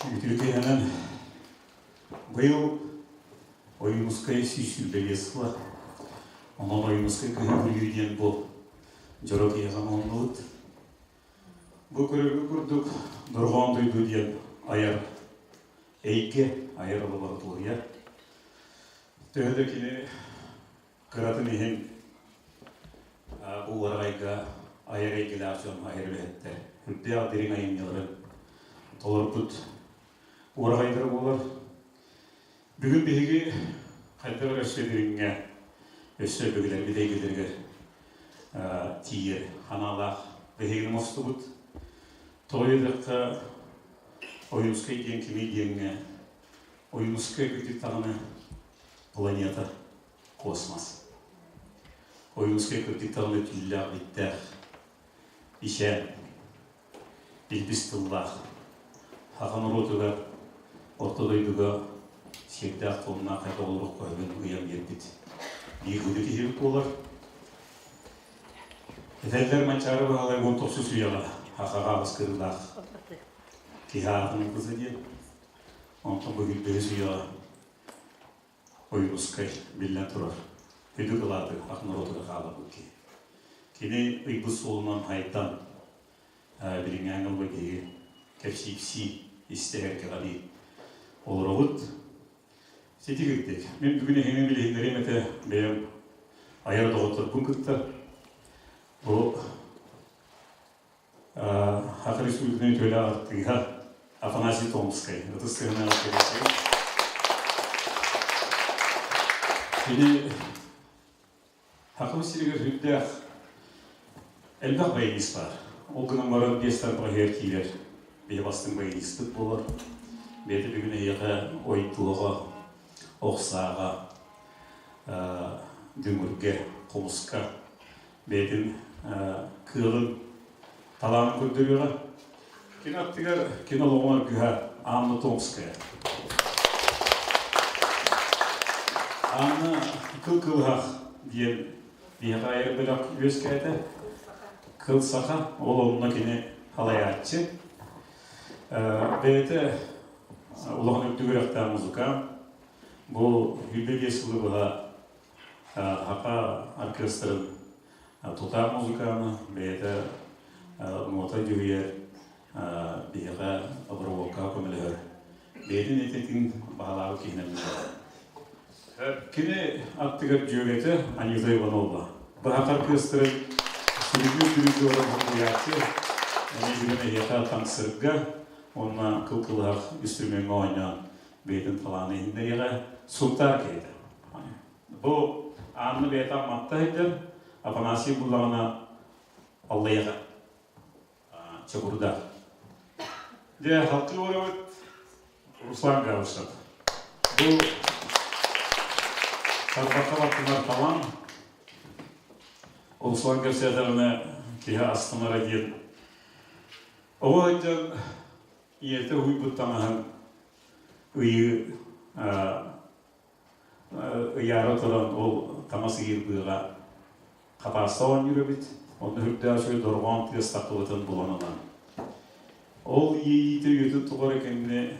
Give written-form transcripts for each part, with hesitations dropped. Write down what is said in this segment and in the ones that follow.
Үтүө киэһэнэн быйыл Ойуунускай 125 сыла. Онон Ойуунускай кыһын диэн бу дьоро киһиэхэ оҥоһуллубут. Бу көрөргө курдук Дорҕоон дойду диэн айар эйгэ, айар лаборатория. Төһө да кини кыратын иһин бу уораҕайга айар эйгэлээх дьон айар үлэһиттэр үрдээх дириҥ айымньыларын толорбут уораҕайдара буолар. Бүгүн биһиги хайдах эрэ өссө дириҥҥэ, өссө өбүгэлэрбит эйгэлэригэр тиийэр ханаалаах биһигини мостубут. Тоҕо диэтэххэ, Ойуунускай диэн кимий диэҥҥэ Ойуунускай кырдьык даҕаны планета, космос. Ойуунускай кырдьык даҕаны түүллээх-биттээх, ичээн, илбис тыллаах, саха норуотугар орто дойдуга сиэрдээх-туомнаах хайдах олоруохха сөбүн ыйан биэрбит биир ытык киһибит буолар. Этэллэр Манчаары Баһылай 19 үйэҕэ сахаҕа аҕыс кырыылаах киһи аатын ылбыта диэн. Онтон бу бэһис үйэҕэ Ойуунускай, биллэн турар, үрдүк кылааты атын норуотугар хаалларбыт киһи. Кини ыйбыт суолунан хайдан, билиҥҥээҥҥэ ылла биһиги кэпсиипсии, истэ кэҕэлии олоробут. Сити кырдьык. Мин бүгүн эһигини билиһиннэриэм этэ бэйэм айар доҕотторбун кытта. Бу Саха Республикатын үтүөлээх артыыһа Афанасий Томскай ытыс тыаһынан кэлиэхтэй. Кини Сахабыт сиригэр сүрдээх элбэх баянист баар. Ол гынан баран биэс тарбах иһигэр киирэр биһи бастыҥ баяниспыт буолар. Бэйэтэ бүгүн эһиэхэ ойдуоҕа, ох сааҕа, дүҥүргэ, хомуска бэйэтин кыаҕын, талаанын көрдөрүөҕэ. Кини аттыгар кини олоҕун аргыһа Анна Томская. Анна Кыл Кылыһах диэн биһиэхэ айар бөлөх үөскээтэ. Кыл Саха, ол онно кини халайааччы. Бэйэтэ улахан үрдүк үөрэхтээх музыкант. Бу 25 сылы быһа Саха оркестрын тутаах музыканы бэйэтэ нота дьүһүйэр, биһиэхэ обработкаҕа көмөлөһөр. Бэйэтин этитин баһылаабыт киһинэн билэр. Кини аттыгар дьүөгэтэ Анита Иванова. Быһах оркестрын сүрүннүүр дирижерын солбуйааччы, эмиэ бүгүн эһиэхэ таҥсырга уонна кыл кылыһах инструмеҥҥа оонньоон бэйэтин талааны иһиннэриэҕэ Сунтаар киһитэ. Бу Анна бэйэтэ Амматта сылдьар, Афанасий буллаҕына Аллайыаха Чокурдаах. Дьэ, халкы барабыт Руслан Габышев. Бу тарбахха баттанар талан Руслан кэпсээтэҕинэ киһи астынара диэн оҕо сылдьан ийэтэ уһуйбут таҥаһын ыйыы ыйаара туран ол таҥас ыйыыр быаҕа хатааста оонньуур эбит. Онно үрдээх үчүгэй дорҕоон тыас таххыбытын булан ылан. Ол иэйиитэ үйэтин тухары кинини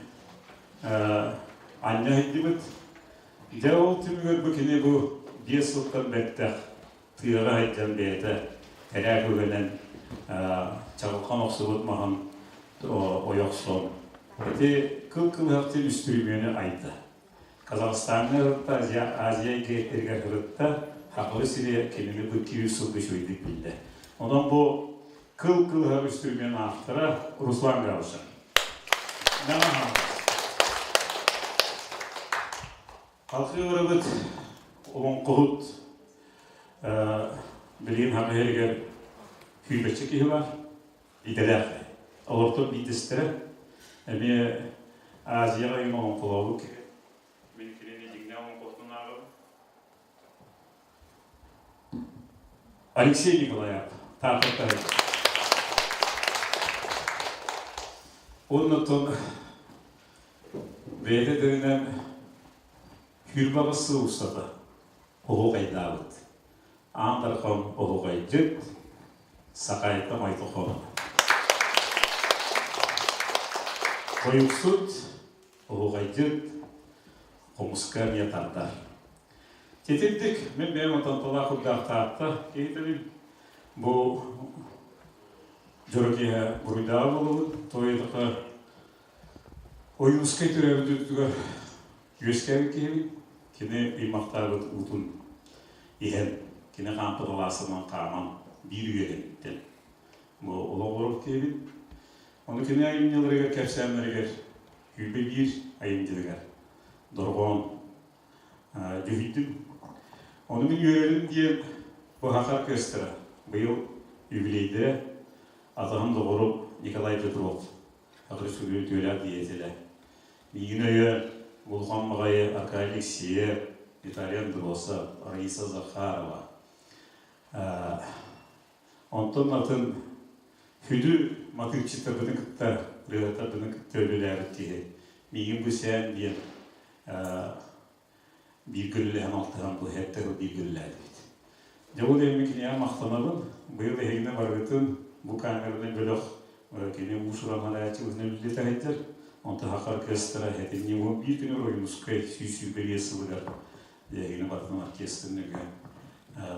анньа сылдьыбыт. Дьэ ол түмүгэр бу кини бу 5 сылтан бэттэх тыаҕа сылдьан бэйэтэ тэрээк үгэнэн чаҕылхан охсубут маһын ойохсон ити кыл кылыһахтыын үстүрүмүөнү айда. Казахстаҥҥа ырытта, Азия, Азия эйгэтигэр ырытта, Хахылы сири кинини бу 200 сылга үчүгэйдик биллэ. Онон бу кыл кылыһах үстүрүмүөн автора Руслан Гаушев. Халқы ырабыт олоҥхоһут билигин Саха сиригэр күүбэччи киһи бар, идэлээх. Олортон биирдэстэрэ эмиэ Азияҕа ыйын олоҥхолообут киһи. Мин кинини дьиҥнээх олоҥхоһутун ааҕабын. Алексей Николаев, Таатта Оннотон бэйэтэ дэринэн Сүүрбэ сыл устата оһуохайдаабыт. Аан Дархан оһуохайдьыт, Сахаайта Майтохонова. Тойуксут, оһуохайдьыт, хомуска эмиэ тардар. Титирдик мин бэйэм отонтолаах курдаахтаахта киһитэбин. Бу дьоро киэһэ буруйдааҕа буолабын. Тоойдохо Ойуунскай төрөөбүт дойдутугар үөскээбит киһибин. Кини ыймахтаабыт уутун иһэн, кини хаампыт алаасынан хааман биир үйэлэммиттэн бу олох олорор киһибин. Ону кини айымньыларыгар, кэпсээннэригэр 21 айымньыларыгар дорҕоон дьүһүйдүм. Ону мин үөрэрим диэн бу Саха оркестра быйыл юбилейдэрэ атаһым доҕорум Николай Петров Аҕыс үтүөлээх деятелэ. Миигин өйөөн Улахан баҕайы Аркадий Алексеев, Виталий Андросов, Раиса Захарова. Онтон атын сүдү матыыпчыттарбытын кытта, ырыаһыттарбытын кытта үлэлээбит киһи. Миигин бу сээн диэн бииргэ үлэлэһэн алтыһан бу сэттэ сыл бииргэ үлэлээтибит. Дьэ ол иһин киниэхэ махтанабын. Быйыл эһигини барыгытын бу камеранай бөлөх кини уус-уран салайааччыбытын үлэлэтэ сылдьар. Онтон саха оркестра сэтинньи 11 күнүгэр Ойуунускай 125 сылыгар эһигини барытын оркестрын нөҥүө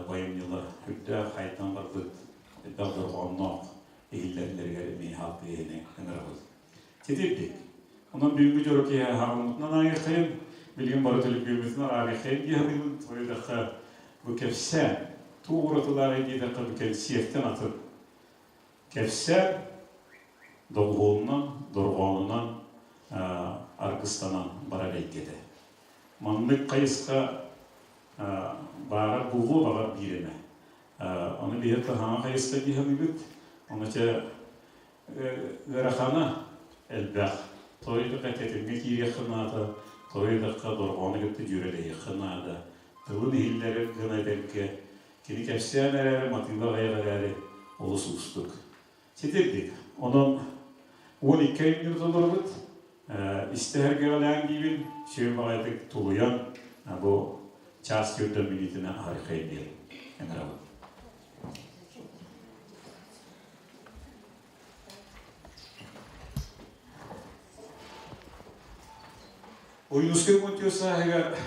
байымньылар үрдээх хайдан барбыт элбэх дорҕоонноох иһиллэрилэригэр эмиэ хаалтыйыһыны ыҥырабыт. Ситирдик. Онон бүгүҥҥү дьоро киэһэ аһаҕыммытынан ааҕыаххайын, билигин бары төлөпүөммүтүн араарыаххайын дии саныыбын. Тоойдоххо бу кэпсээн, туох уратылааҕый диэтэххэ бу кэнсиэртэн атын. Кэпсээн доҕуһуолунан, дорҕоонунан аргыстанан барар эйгэтэ. Маннык хайысха баара буолуо баҕар биир эмэ. Ону биһиги хаҥа хайысха дии саныыбыт. Ону чэ Ыарахана элбэх. Тоойдоххо тэтимҥэ киириэххэ наада, тоойдоххо дорҕоону кытта дьүөрэлэһиэххэ наада. Тылын иһиллэрэр гына этэргэ, кини кэпсээн эрээри, матыыба аҕыйах эрээри олус уустук. Ситирдик. Онон 12 айымньыны толоробут. Истэһэргэҕэлээн диибин, сүөм баҕайытык тулуйан, бу чаас түөрдэн мүнүүтүнэ аһарыхай диэн ыҥырабын. Ойуунускай Монтио сааһыгар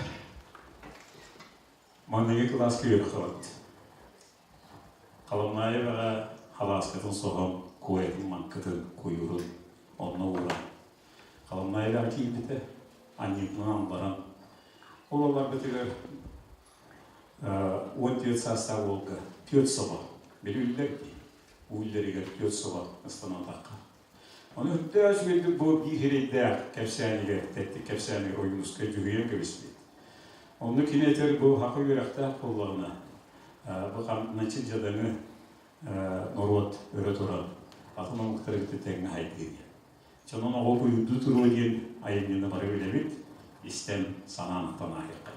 маҥнайгы кылааска үөрэххэ барбыт. Халамнаайы баҕа халааскатын соһон, куойатын маҥкытын, куйуурун онно ууран, Халамнаайыга киирбитэ, анньыытынан баран, ол алларбытыгар 14 саастаах уолга түөрт собо били үллэр дии уу үллэригэр түөрт собо ыстанатахха ону үрдээх үчүгэйдик бу биир сирэйдээх кэпсээнигэр тэттик кэпсээнигэр Ойуунускай дьүһүйэн кэбиспит онно кини этэр бу хака үөрэхтээх буоллаҕына бу хамначчы дьадаҥы норуот өрө туран атын омуктары кытта тэҥҥэ хайдыы диэн Дьонун оҕо куйуурдуу туруо диэн айымньыны бары билэбит, истэн санаан ааһыахха.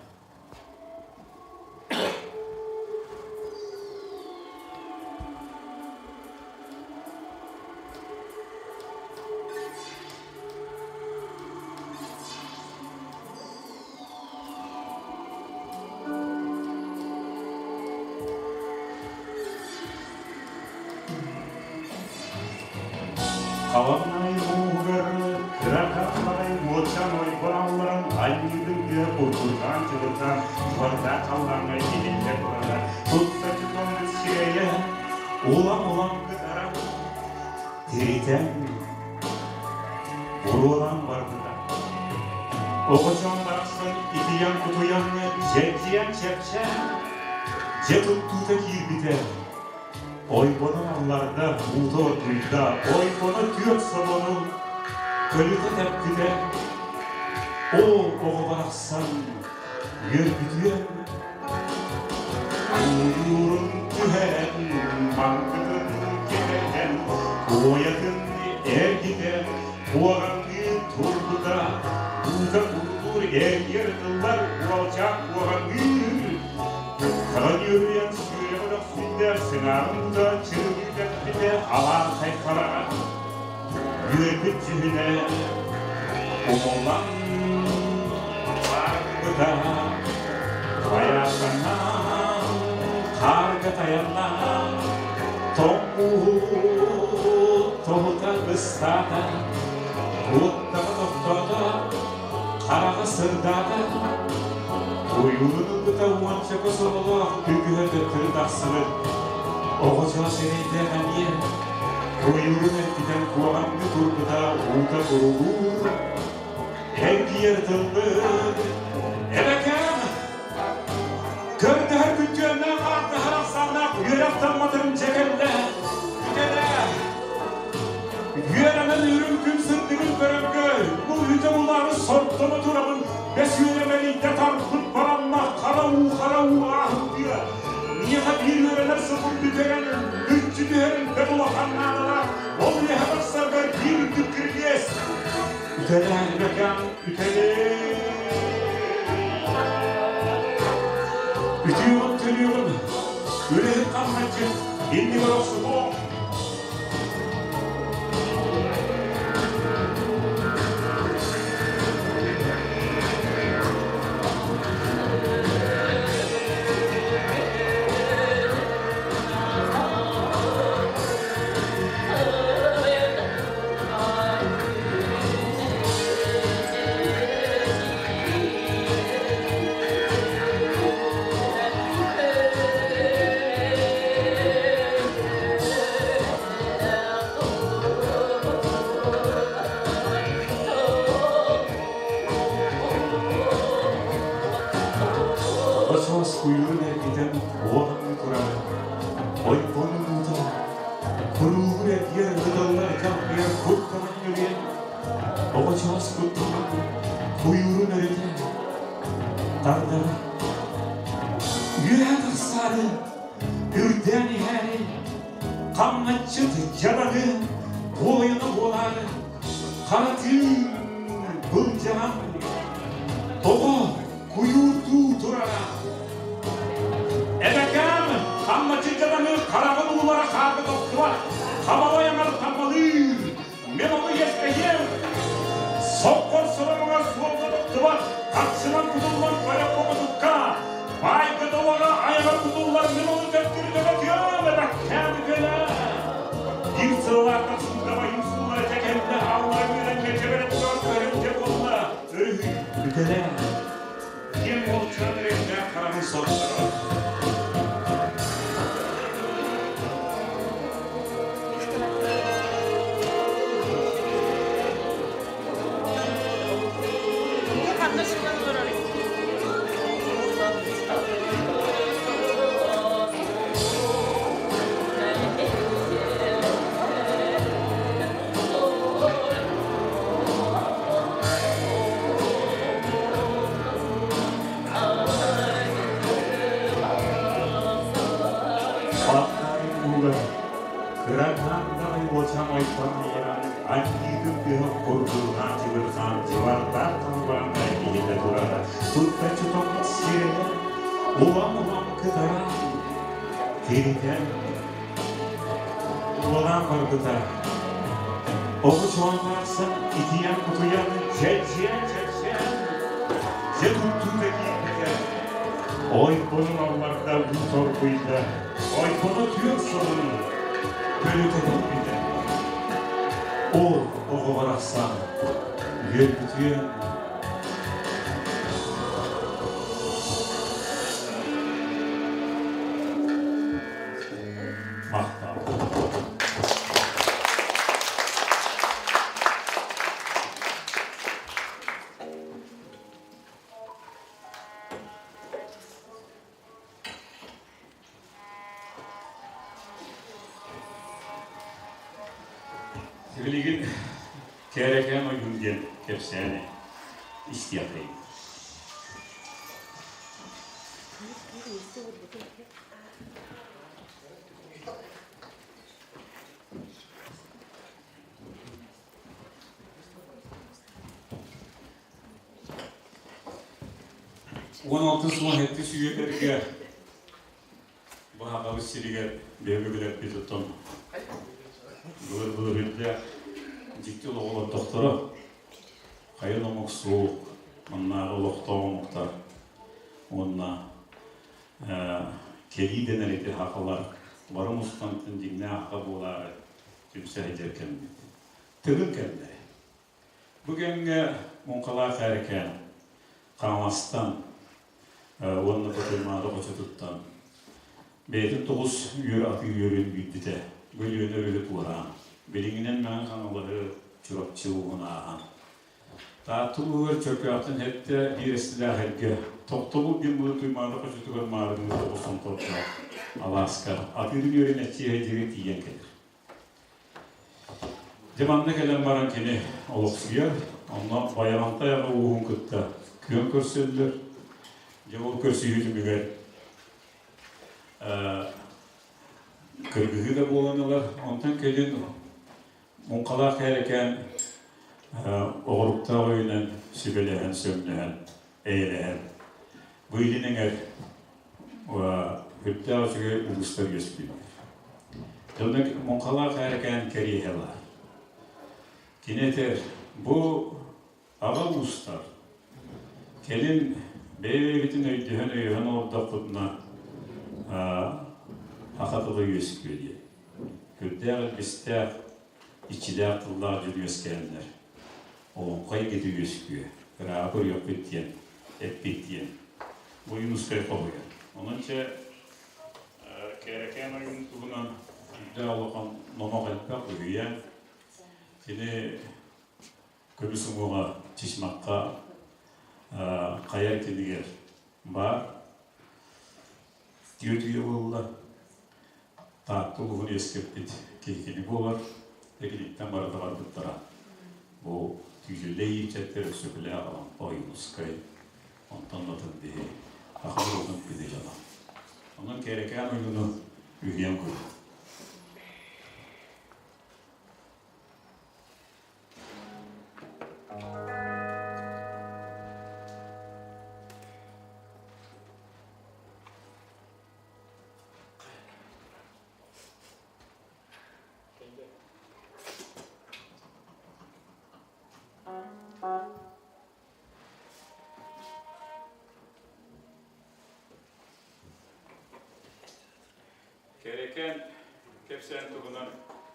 Халамнай ууһугар кыра хахлаҕай уотчан ойбон алларан анньыытын тыа курдурҕаан чылырҕаан уордаах халлааҥҥа иһиллэ турара тутта тутан сирэйэ улам-улам кытаран тиритэн буруолаан барбыта. Оҕочоон барахсан итийэн-кутуйан дьэгдьийэн чэпчээн дьэ туттуута киирбитэ. Ойбонун алларда, уута оргуйда, ойбоно түөрт собону көлүтэ тэппитэ. Оо, оҕо барахсан үөрбүтүөн Уйуурун түһэрэн, маҥкытын кэтэрдэн, куойатын эргитэн, куоҕаҥныы турбута, уута курдуур эргиэр тыллар уолчаан куоҕаҥныыр. Хаҕан үөрүйэн сүүрэҕин өхсүндэ, сыҥааҕын уута чырылыы тэппитэ, алаан хайхараҕа үөрбүт дьүһүнэ умуллан барбыта. Хайаатанан хаарга тайаннан тоҥ ууһу тоһута ыстаата. Сырдаата. Ойуунун ылбыта уончака сололоох үгүһэ төттөрү тахсыбыт. Оҕочоос эрэйдээх эмиэ ойуурун эргитэн куоҕаҥҥа турбута уута бурулуур. Эргийэр тыллыыр. Эбэкээм! Көрдөһөр күттүөннээх ааттаһар ахсааннаах үөрэх тамматын дьэ кэллэ. Бүтэлэ. Үөрэнэн үрүҥ күн сырдыгын көрөргө бу үтэ булаары сордоно турабын. Бэс үөрэмэлийдэ тарпыт баранна хара уу хара уу ааһымтыа. Миэхэ биир үөрэнэр сылым бүтэрэн мүччү түһэрин бэт улахан наадалаах. Ол үөһэ тахсаргар биир үрдүк кирилиэс. Үтэлээн бэкэм үтэлээ. Үтүөҕүн төлүөҕүн, үлэһит хамначчыт, иннигэр охсуһуоҥ. Оҕо куйуурун эргитэн уоһаҥҥа турар ойбонун уута куруугун эргийэр ыдаллар калбыйар куттанан ньүрүйэн оҕочоос куттанан куйуурун өрүтэ тардара үөһэ тахсаары үрдээн иһээри хамначчыт дьадаҥы буойуна буолаары хара тыын былдьаһан тоҕо куйуурдуу турара. Эбэкээм хамначчыт дьадаҥы хараҕын уулара хаарга тохтубат, хабалай аҥар таммалыыр, Мин ону иэстэһиэм, соккор сорумугар суолга тохтубат, харчынан кутуллар байа хомотукка, баайга долоҕо айаҕар кутуллар мин ону төттөрү төбөтүөм, эбэккээм үтүөлэ. Биир сыллаахтан суугабайым суулара дьэ кэллэ, аллара үөрэнҥэ чэбэрэ турар көрүҥ дьэ буолла, өрүһүй, бүтэлэ. Диэн уолчаан эрэйдээх хараҕын сотторо. Ханна сытан олорорый? Ууга кыратаан даҕай уочам ойбон иһэрэн анньыытын тыһын курдуурҕаан чыбырҕаан дьыбардаах талбааннай киһитэ турара туттаччы тоҥмут сирэйэ улам-улам кытаран тиритэн уолаан барбыта оҕочооннаахсан итийэн кутуйан чэлчийэн-чэлчийэн дьэ туттуута киирбитэ ойбонун алларда уу торгуйда ойбоно түөрт сылын көлүтэ тэппитэ ол оҕо барахсан үөрбүтүөн Махтал. Билигин Кээрэкээн ойуун диэн кэпсээни истиэххэйин. 16 сыл сэттис үйэлэргэ Баһаҕабыт сиригэр биһиги билэрбит оттон былыр-былыр үрдээх дьикти олоҕу олордохторо. Хайа омук суох, маннааҕы олохтоох омуктар уонна кэлии дэнэр ити хахалар бары мустан дьиҥнээх аха буолаары түмсэ сылдьар кэммит. Тыгын кэллэ. Бу кэмҥэ муҥхалаах эркээн. Хаҥаластан уонна Батырмаада хочотуттан бэйэтин тоҕус үөр атыы үөрүн биирдитэ бу Өлүөнэ өрүһү туораан, билиҥҥинэн Мэҥэ Хаҥалаһы Чурапчы улууһун ааһан, Таатта улууһугар Чөркөөхтөн сэттэ биэрэстэлээх эргэ Тохтобул диэн былыр Туймаада хочотугар маарыҥҥы тоҕус сонтордоох алааска атыырын үөрэн эччиэһэ диэри тиийэн кэлэр. Дьэ манна кэлэн баран кини олохсуйар, онно Байаҕантай аҕа ууһун кытта күөн көрсөллөр. Дьэ ол көрсүһүү түмүгэр кыргыһыы да буолан ылар. Онтон кэлин муҥхалаах кээрэкээн оҕоруктаах өйүнэн сүбэлэһэн, сөҥнөһөн, эйэлэһэн бу илин эҥэр Үрдээх үчүгэй улуустар үөскүүллэр. Дьоно муҥхалаах ээркээн кэриэһэ баар. Кини этэр, бу аҕа уустар кэлин бэйэ-бэйэбитин өйдөһөн-өйөһөн олордохпутуна саха тыла үөскүө диэн. Үрдээх илбистээх, иччилээх тыллаах дьон үөскээннэр олоҥхо эйгэтэ үөскүө, ырааҕы көрүөхпүт диэн эппит диэн Ойуунускай хоһуйар. Онон чэ Кээрэкээн ойуун туһунан үрдээх улахан номох элбэх үһүйээн. Кини көмүс уҥуоҕа Чычымахха хайа кинигэр баар. Түөрт үйэ буолла. Таатта улууһун үөскэппит киһи кини буолар. Эгилиттэн барыта барбыттара. Бу Түүдьүллэ иирчэттэр Өксөкүлээх Алампа Ойуунускай онтон атын биһи саха норуотун күнэ дьоно. Онон Кээрэкээн ойууну үһүйэн көрүҥ. Кэрэкээн кэпсээн туһунан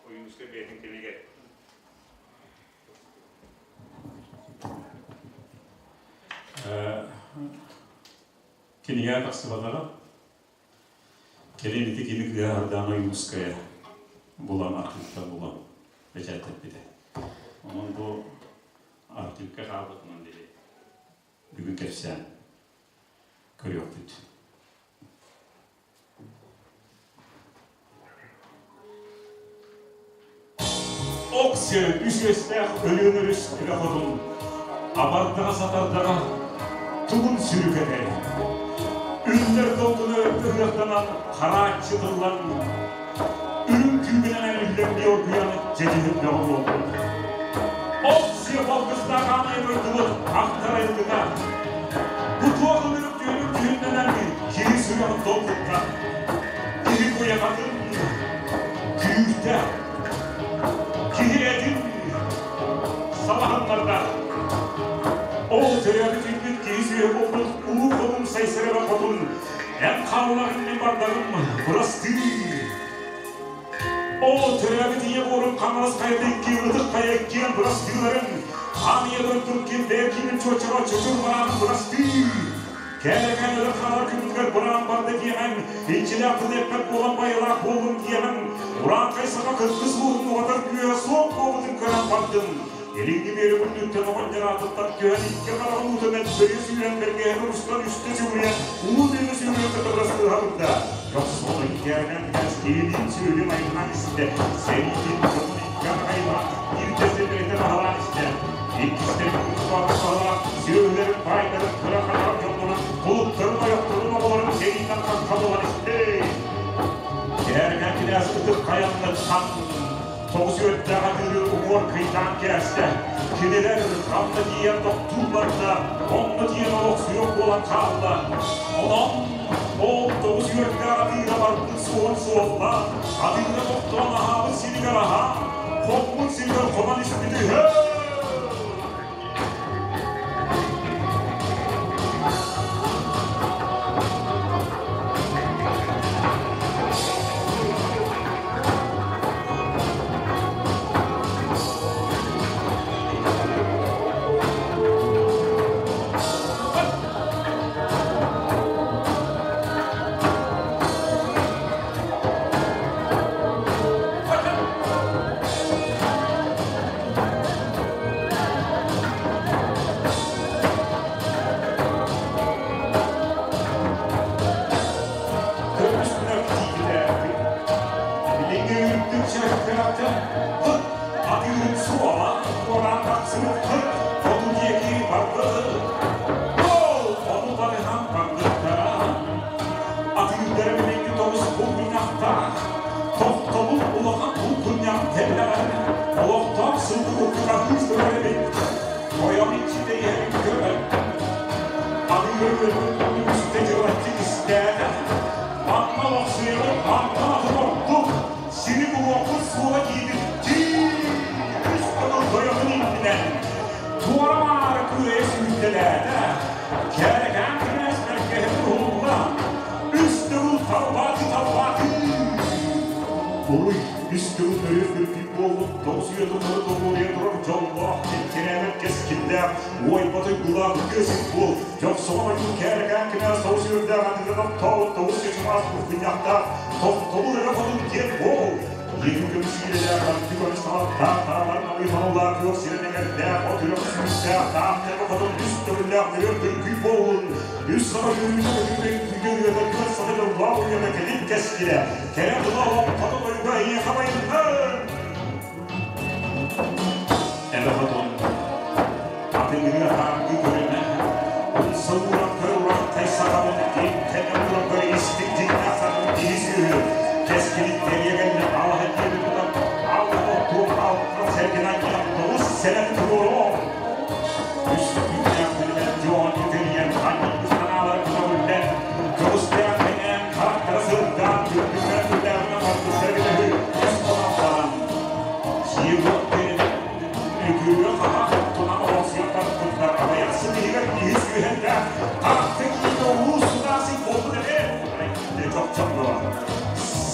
Ойуунускай бэйэтин кэмигэр кинигэ тахсыбатаҕа. Кэлин ити кини кыыһа Сардаана Ойуунускайа булан архыыптан булан бэчээттэппитэ. Онон бу архыыпка хаалбытынан били бүгүн кэпсээн көрүөхпүт. Оксио үс үөстээх Өлүөн өрүс эбэ хотун абардаҕа-сатардаҕа тугун сүрүкэтэ. Үллэр долгуна ыһыахтанан харааччы тыллан үрүҥ күүгүнэн үллэрдии оргуйан дьэдьиһин бөҕө буолбут. Оксио алгыстаах аанай дойдубут ахтар айылгыта. Бу туох ынырык түүнүк түһүннэнэн киһи сүрэҕин долгутта. Киһи куйахатын күүртэ. Киһи этин салаһыннарда. Ол төрөөбүт үүммүт киһи сүөһү буолбут улуу хотун Сайсыраба хотун эн хаалларыҥ мин бардарым бырастыы. Ол төрөөбүт ийэ буорун Хаҥалас хайата икки ытык хайа иккиэн бырастыыларын аан ийэ дойдум килбэйэр киинин чуочаҕа чочур бараанын бырастыы. Кээрэкээн өлөр хаалар күммүтүгэр быраан барда диэҕэҥ, иччилээх тыл эппэт буолан байылаах буоллум диэҕэҥ, урааҥхай саха кыргыз ууһун уҕатар күүһэ суох буолбутун көрөн бардым. Илиҥҥи биэрэ үрдүттэн оҕонньор аатыттан түһэн икки хараҕын уутунан бөрүө сүүрэн бэргэһэни устан үстэ сүгүрүйэн уу диэни сүгүрүйэн кытыгырастыыһа турда. Дьохсуон ыйдаарынан билэн киһилиин сүөлүн айылаан истэ, сэриитин дьонун икки аҕайла ирдэсэ бэйэтэ баһылаан истэ. Иккистэрин кутуктаах баһылаан сүөһүлэрин баайдарын кыра хараҕа дьоннорун кулуттарын ойохторун оҕолорун сэрииттэн хахха буолан истэ. Кээргэн кинээс ытык хайанныттан тоҕус үөрдээх атыыры уҥуор кыйдаан кээстэ. Кинилэр ханна тиийэн тохтууллар да, онно тиийэн олохсуйуох буолан хаалла. Онон ол тоҕус үөрдээх атыыра барбыт суон суоллаах, атыыра тохтоон аһаабыт сиригэр аһаан, хоммут сиригэр хонон испит үһү. эккирээтэ, Кэрэкээн кинээс бэргэһэ уһулла, үс төгүл тарбааты-тарбааты. Уруй, үс төгүл өрүс үрдүк буолбут тоҕус үйэ тухары тоҕуоруйа турар дьоллоох, кэккирээбэт кэскиллээх, уойбат уйгулаах үтүө сир буол, дьохсоҕон ойуун Кэрэкээн кинээс тоҕус үөрдээх атыырын оттообут тоҕус чычымаас кухунньахтаах, тохтобул эрэ хотун диэн буол. Ийэм көмүс иирэлээх, анды көмүс талахтаах, таалар намыы хонуулаах, күөх сирин эҥэрдээх, от үрэх сүүстээх, таах тэбэ хотун үс төгүллээх нөрүөн күргүй буоллун. Үс саха үүнүүтэ көтүүтэ үҥкүүтэ ырыата, түөрт саха дьоллоох уйата кэлин кэскилэ, кэрэ тыла олоҥхото тойуга эйиэхэ байыннын! Эбэ хотун, атыҥырыы атаардыы көрүнэ, умса ууран көр урахтай сахабын, кэннэ ууран көр истик дьиҥнээх сахабын киһи сүөһү, кэскилин кэриэ кэннэ алаһа диэби тутан, алта оттуом алта сэргэнэн тоҕус сэрэн туруоруом. Үс түүннээх күнүнэн дьуон тэрийэн, ханнык санаалары көтөҕүллэн, көҕүстээх кэҥээн, харахтара сырдаан, үрдүккэ үрдээҕинэн барбыттара бөдөһү үс хонон баран,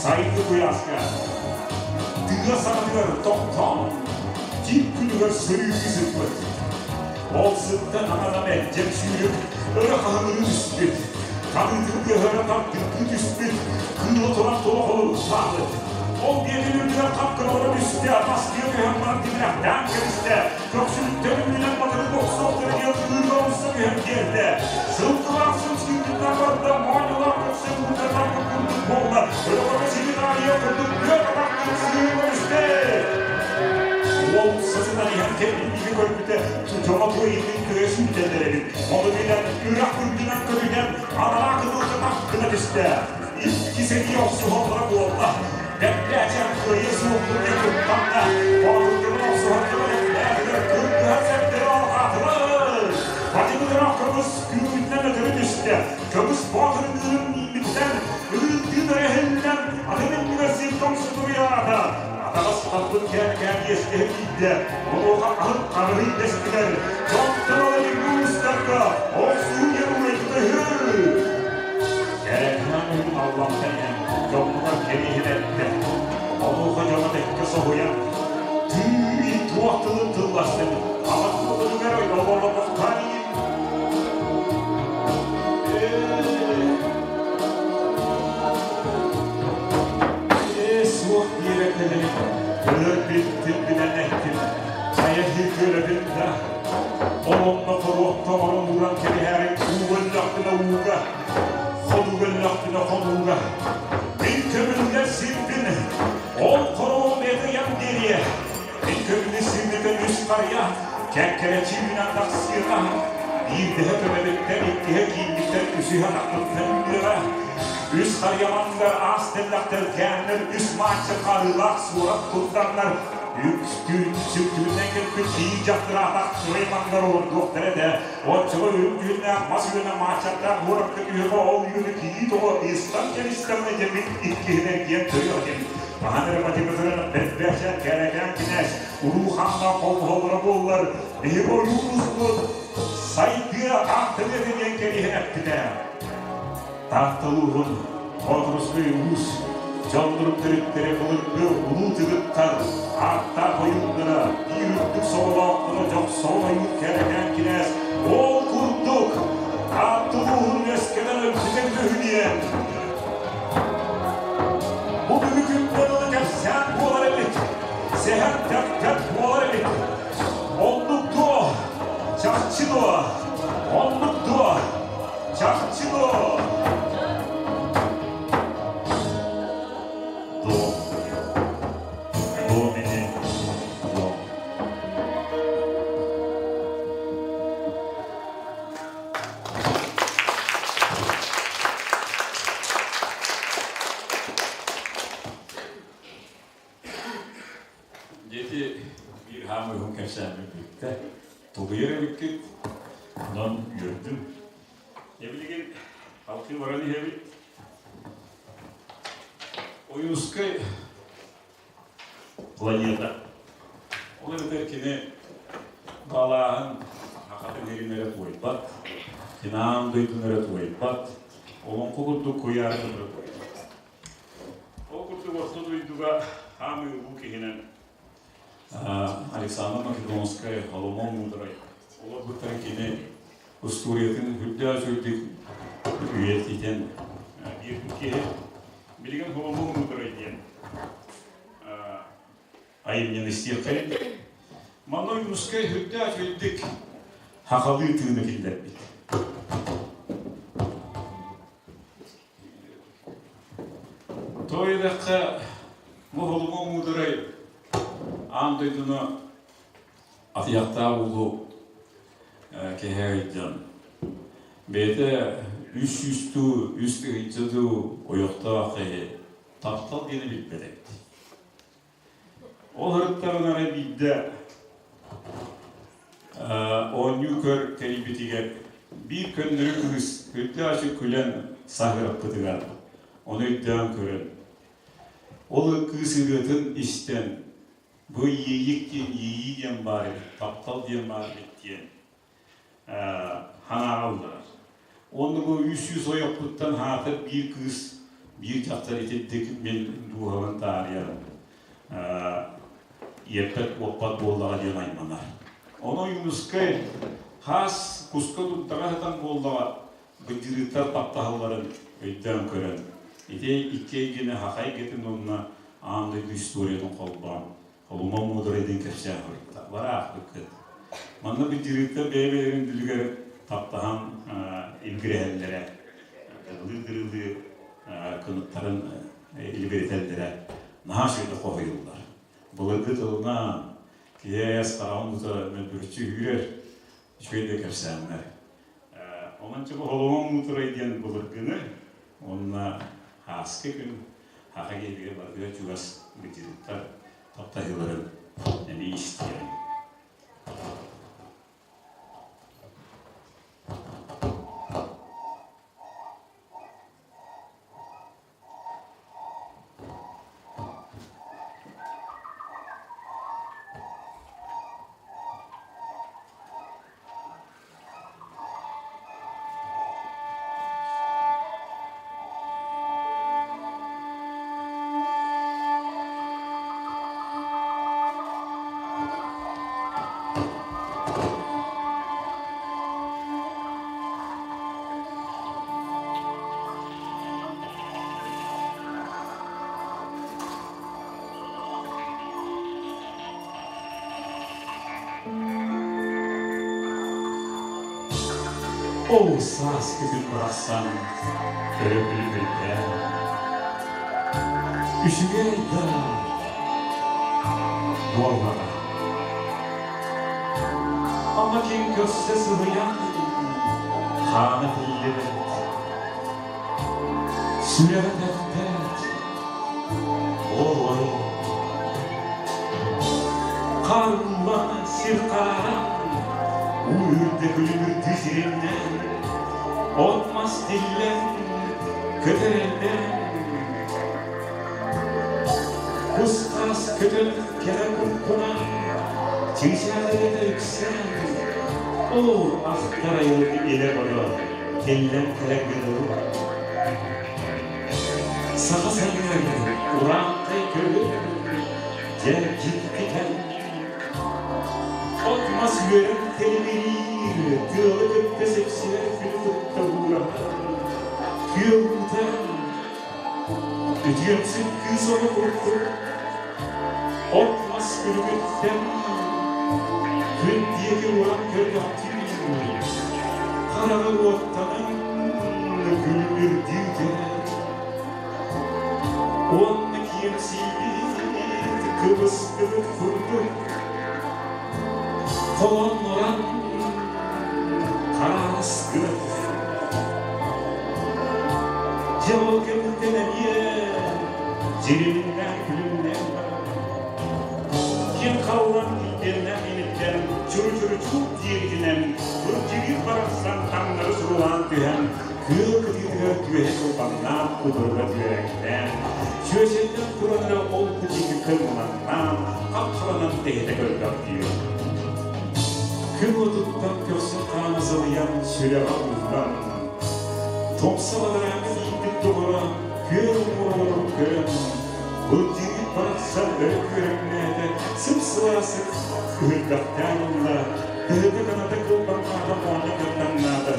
Сайыҥҥы куйааска тыа саҕатыгар тохтоон, тиит күнүгэр сырыыһыы сыппыт. Ол сыттан аҥана мэлдьэҥ сүүрүк өрө хаһыҥырыы түспүт. Хаһыытын тыаһара тардыҥкыы түспүт, кыыла туран тула холоруктаабыт. Ол диэки үрдүгэр хап-кыра түстэ, мастыйа түһэн баран тимирэхтээн кэбистэ, көхсүбүттэн үүнэн батырык охсуохтара диэн кыырга умса түһэн биэрдэ. Сылгылаах сыл сүүрбүттэн барда, моонньулаах көхсүн уутатан курдук буолла, өрөҕөтө сирин аайы курдук күөх атахтыы сыыйа көрүстэ. Уол сытынан иһэн кэлбитин көрбүтэ, дьоно туойдун көйө сүүрдэллэр эбит. Ону билэн, үрэх үрдүнэн көтүтэн, анараа кытылга таххына түстэ. Икки сэрии охсуһаллара буолла. Бэртээчэ кыайа суохтун диэн куттанна. Боотурдарын охсуһан кэбэлэхтээтилэр, кыргыһар сэптэрэ алҕаатылар. Бачыгытыраах көмүс күүһүнэн өтөрү түстэ. Көмүс боотурун ыырын мииммитинэн, ыырдыын эрэһиллэн, атын иннигэр сир тоҥсутуруйаата. Атаҕас таппыт кээн-кээн иэстэһэ киирдэ. Онуоха аһын харыһый дэстилэр. Дьонтон ыла уустарга охсуу диэн уурайбыта үһү. Кэрэкээн уһун аллантан иһэн дьоммугар кэриэһин эттэ. Онуоха дьоно бэккэ соһуйан, тыый туох тылын тылластын, аҕат буолугар олорбохтоон иһин Ээ, суох диэбэккэлэрин, өлөрбүттүн билэн эттим, хайа көрөбүн да, олонно хоруопка оҥорон ууран кэбиһээри уу өллөхпүнэ ууга, хонууга өллөхпүнэ хонууга. Мин көмүллэр сирбин, ол хоруом этыйан биэриэ. Мин көмүллү сирбитин үс харыйа, кэккэлэччи үүнэн тахсыаҕа. Биирдэһэ төбөбүттэн, иккиһэ кииммиттэн, үсүһэ атахпыттан үүнүөҕэ. Үс харыйаманнар аас тэллэхтэр кээннэр, үс маачча харыылаах суорат турданнар, үкстүүн сүктүүнэн кэлбит кии дьахтар атах сырайманнар олордуохтара этэ. Оччоҕо үрүҥ түүннээх мас үөнэ мааччаттаах уоракка түһүөҕэ ол үөнү кии тоҕо истан кэбистэҕинэ дьэ мин иккиһинэн диэн төрүөх этим. Хаһан эрэ математиканан бэрбээчэ кэрэкээн кинээс уруу хааннаах холбоһоллоро буоллар, биһиги ойуунуспут сайдыа ааттаныа диэн кэриэһин эппитэ. Таатталыырын Боотурускай уус дьоннорун төрүттэрэ былыргы улуу тыгыттар ааттаах ойууннара биир үрдүк сололоохторо Дьохсоҕон ойуун кэрэкээн кинээс ол курдук Таатталыырын үөскэтэн өлбүтэ үһү диэн Бу бүгүн ыла кэпсээн буолар эбит, сэһэн тэптэн буолар эбит. Оннук дуо, чахчы дуо, оннук дуо, чахчы дуо? Дуо. Дуо мини. Дуо. Дети биир хаамыы уһун кэпсээммит бүттэ. Тулуйар эбиккит. Онон үөрдүм. Дьэ билигин халкыы баран иһэбит. Ойуунускай планета. Ол эбэтэр кини баалааһын Сахатын сирин эрэ туойбат, Кинаан дойдун эрэ туойбат, олоҥхо курдук куйаарын эрэ туойбат. Ол курдук орто дойдуга хаамыы улуу киһинэн Александр Македонскай, Соломон Мудрай олорбуттарын кини устуоруйатын үрдээх үчүгэйдик үйэтитэн биэрбит киһи. Билигин Соломон Мудрай диэн айымньыны истиэххэйин. Манна Ойуунускай үрдээх үчүгэйдик сахалыы тыыны киллэрбит. Тоҕо диэтэххэ, бу Холумон Муударай аан дойдуну атыйахтаах улуу киһи ыйдьан, бэйэтэ 300 дуу, 3 тыһыынча дуу ойохтоох киһи таптал диэни билбэт эбит. Ол ырыттарына эрэ биирдэ оонньуу-көр тэрийбитигэр биир көннөрү кыыс үрдү-ачы күлэн саһыарпытыгар ону өйдөөн көрөн, ол кыыс ырыатын истэн, бу иэйик диэн иэйии диэн баар эбит, таптал диэн баар эбит диэн санааҕа ылларар. Уонна бу 300 ойохпуттан аатыр биир кыыс, биир дьахтар итирдик мин дууһабын таарыйар, иэппэт-уоппат буоллаҕа диэн айманар. Ону Ойуунускай хаас куска дурдаҕа сытан буоллаҕа быдьырыыттар таптаһалларын өйдөөн көрөн, ити икки эйгэни саха эйгэтин уонна аан дойду историятын холбоон Холума муударай диэн кэпсээн хоруйда. Бараахпыккыт. Манна быдьырыыттар бэйэ-бэйэлэрин бүлүгэр таптаһан илгирэһэллэрэ, дырылыы-дырылыы кыныттарын илбиритэллэрэ наһаа үчүгэйдик хоһуйуллар. Былыргы тылынан киһи эс хараҕын тута мөлбүрүччү үүрэр үчүгэй да кэпсээннэр. Онон чэ бу Холума муударай диэн былыргыны уонна ааскы күн саха киһитигэр барытыгар чугас быдьырыттар таптаһыыларын эмиэ истиэҕиҥ. Ол сааскы күн барахсан өрө күлүмүрдээн, үчүгэй да буоллаҕа. Ама ким көрсө сыһыйан, хаана тиллибэт, сүрэҕэ тэппэт, Олой Харла сир хаара Үрдэ күлүмүрдүү сириннэн От-мас тиллэн көтөрөннөн Кус-хаас көтөн кэрэ куркунан Чыычаах үксээн Ол ахтар айылгы илэ-бодо Тиллэн кэлэргэ дылы Саха сиригэр урааҥхай көҥүл дьэ дьиктитэ От-мас үөрэн тэлимириир, тыалы кытта сипсиһэр күнү кытта уураһар. Күөл уута үтүөмсүк кыыс оҕо курдук от-мас күлүгүттэн күн диэки уран көрбөхтүүр, хараҕы уоттанан күлүмүрдүү түһэр. Уонна киэҥсийбит, кыбыстыбыт курдук холоннорон харааскыт. Дьэ ол кэмтэн эмиэ дьиримнээн күлүмнээн баран ким халлан килбиэннээх иниттэн чуру-чуру-чууп диэбитинэн бырдьыгыыр барахсан таҥнары сурулаан түһэн Күөл кытыытыгар түөһэ кылбаҥнаан, утарыга түөрэҥнээн, чүөчэллэн туран эрэ ол диэки кыҥнаҥнаан, хап-харанан тэһитэ көрбөхтүүр. Күн уотуттан көхсүн хаана сылыйан, сүрэҕэ ууллан, тумса бадарааҥҥа тиийбит доҕоро күөл уҥуоҕун көрөн, былдьыырыт барахсан өрө күөрэҥнээтэ, сып-сылаасык ыһырбахтаан ылла, тыһыта кыната кылбаҥнаата, моонньо кыттаҥнаата.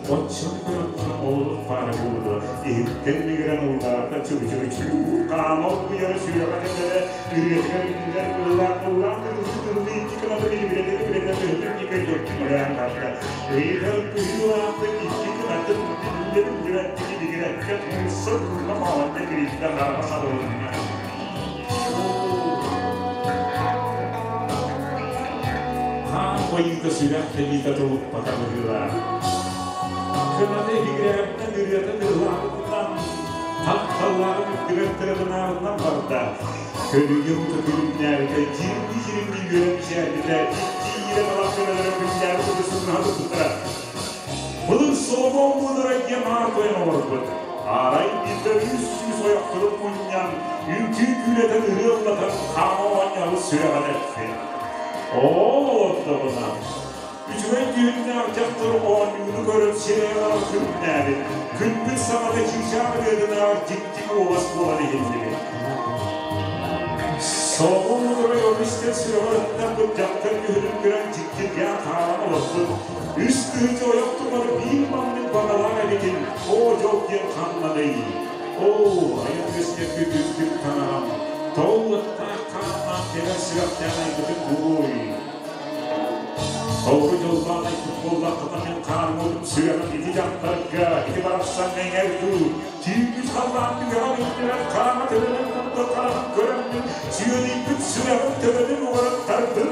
Оччону көрөн туран олорор паара буолла, иһиттэн мигирэн ыллаата, чугу-чугу-чуу, хаана оргуйара сүрэҕэ тэбэрэ, ырыатыгар үҥкүүлэр ыллаан ыллаан ырылыы-ырылыы икки кыната билибирэтэ-билибирэтэ тыһытын диэки дьордьуҥалаан барда. Ыйытар быһыылаахтык икки кынатын биллэ-биллибэттик ибигирэккэ тумса тууна моонньо кирийдэ хараҕа сабылынна. Хаан байыыта сүрэх тэбиитэ тулуппата быһыылаах. Кыната иһигирээбитинэн ырыатын ыллаабытынан, тапталлааҕын үрдүгэр тырыбынаабытынан барда. Көлүйэ уута күлүмнээбитэ, дьиримнии-дьиримнии үөрэн мичээрбитэ, икки иирэ талах төбөлөрө күннээбит ытысыннаһа турбуттара. Былыр Соломон муударай диэн аар тойон олорбут. Арай биирдэ 300 ойохторун мунньан, үҥкүү күүлэтэн ырыа ыллатан хаама оонньообут сүрэҕин эппит. Ол олордоҕуна, үчүгэй дьүһүннээх дьахтар оонньууну көрөн сирэйэ-хараҕа күлүмнээбит, күлбүт саҥата чыычаах ырыатынааҕар дьикти куолас буолан иһиллибит. Соломон муударай ону истэн сүрэҕэр ыттарбыт дьахтар дьүһүнүн көрөн дьиктиргээн хаалан олорбут. Үс тыһыынча ойох тухары биир маннык баҕалаах эбитин, оо дьол диэн ханнаный? Оо, айан үөскэппит үрдүк таҥарам, тоҕо уоттаах хааннаах кэлэр сүрэхтээх айбытын буолуой? Толору дьоллоох айбыт буоллаххына мин хаармытым сүрэҕим ити дьахтарга, ити барахсаҥҥа иҥэр дуу, түүҥҥү халлаан түгэҕэр үрдүнэн хараҥа төбөнүн курдук хараҕын көрөммүн, сүөдүйбүт сүрэҕим төбөтүн уҕарыттардым,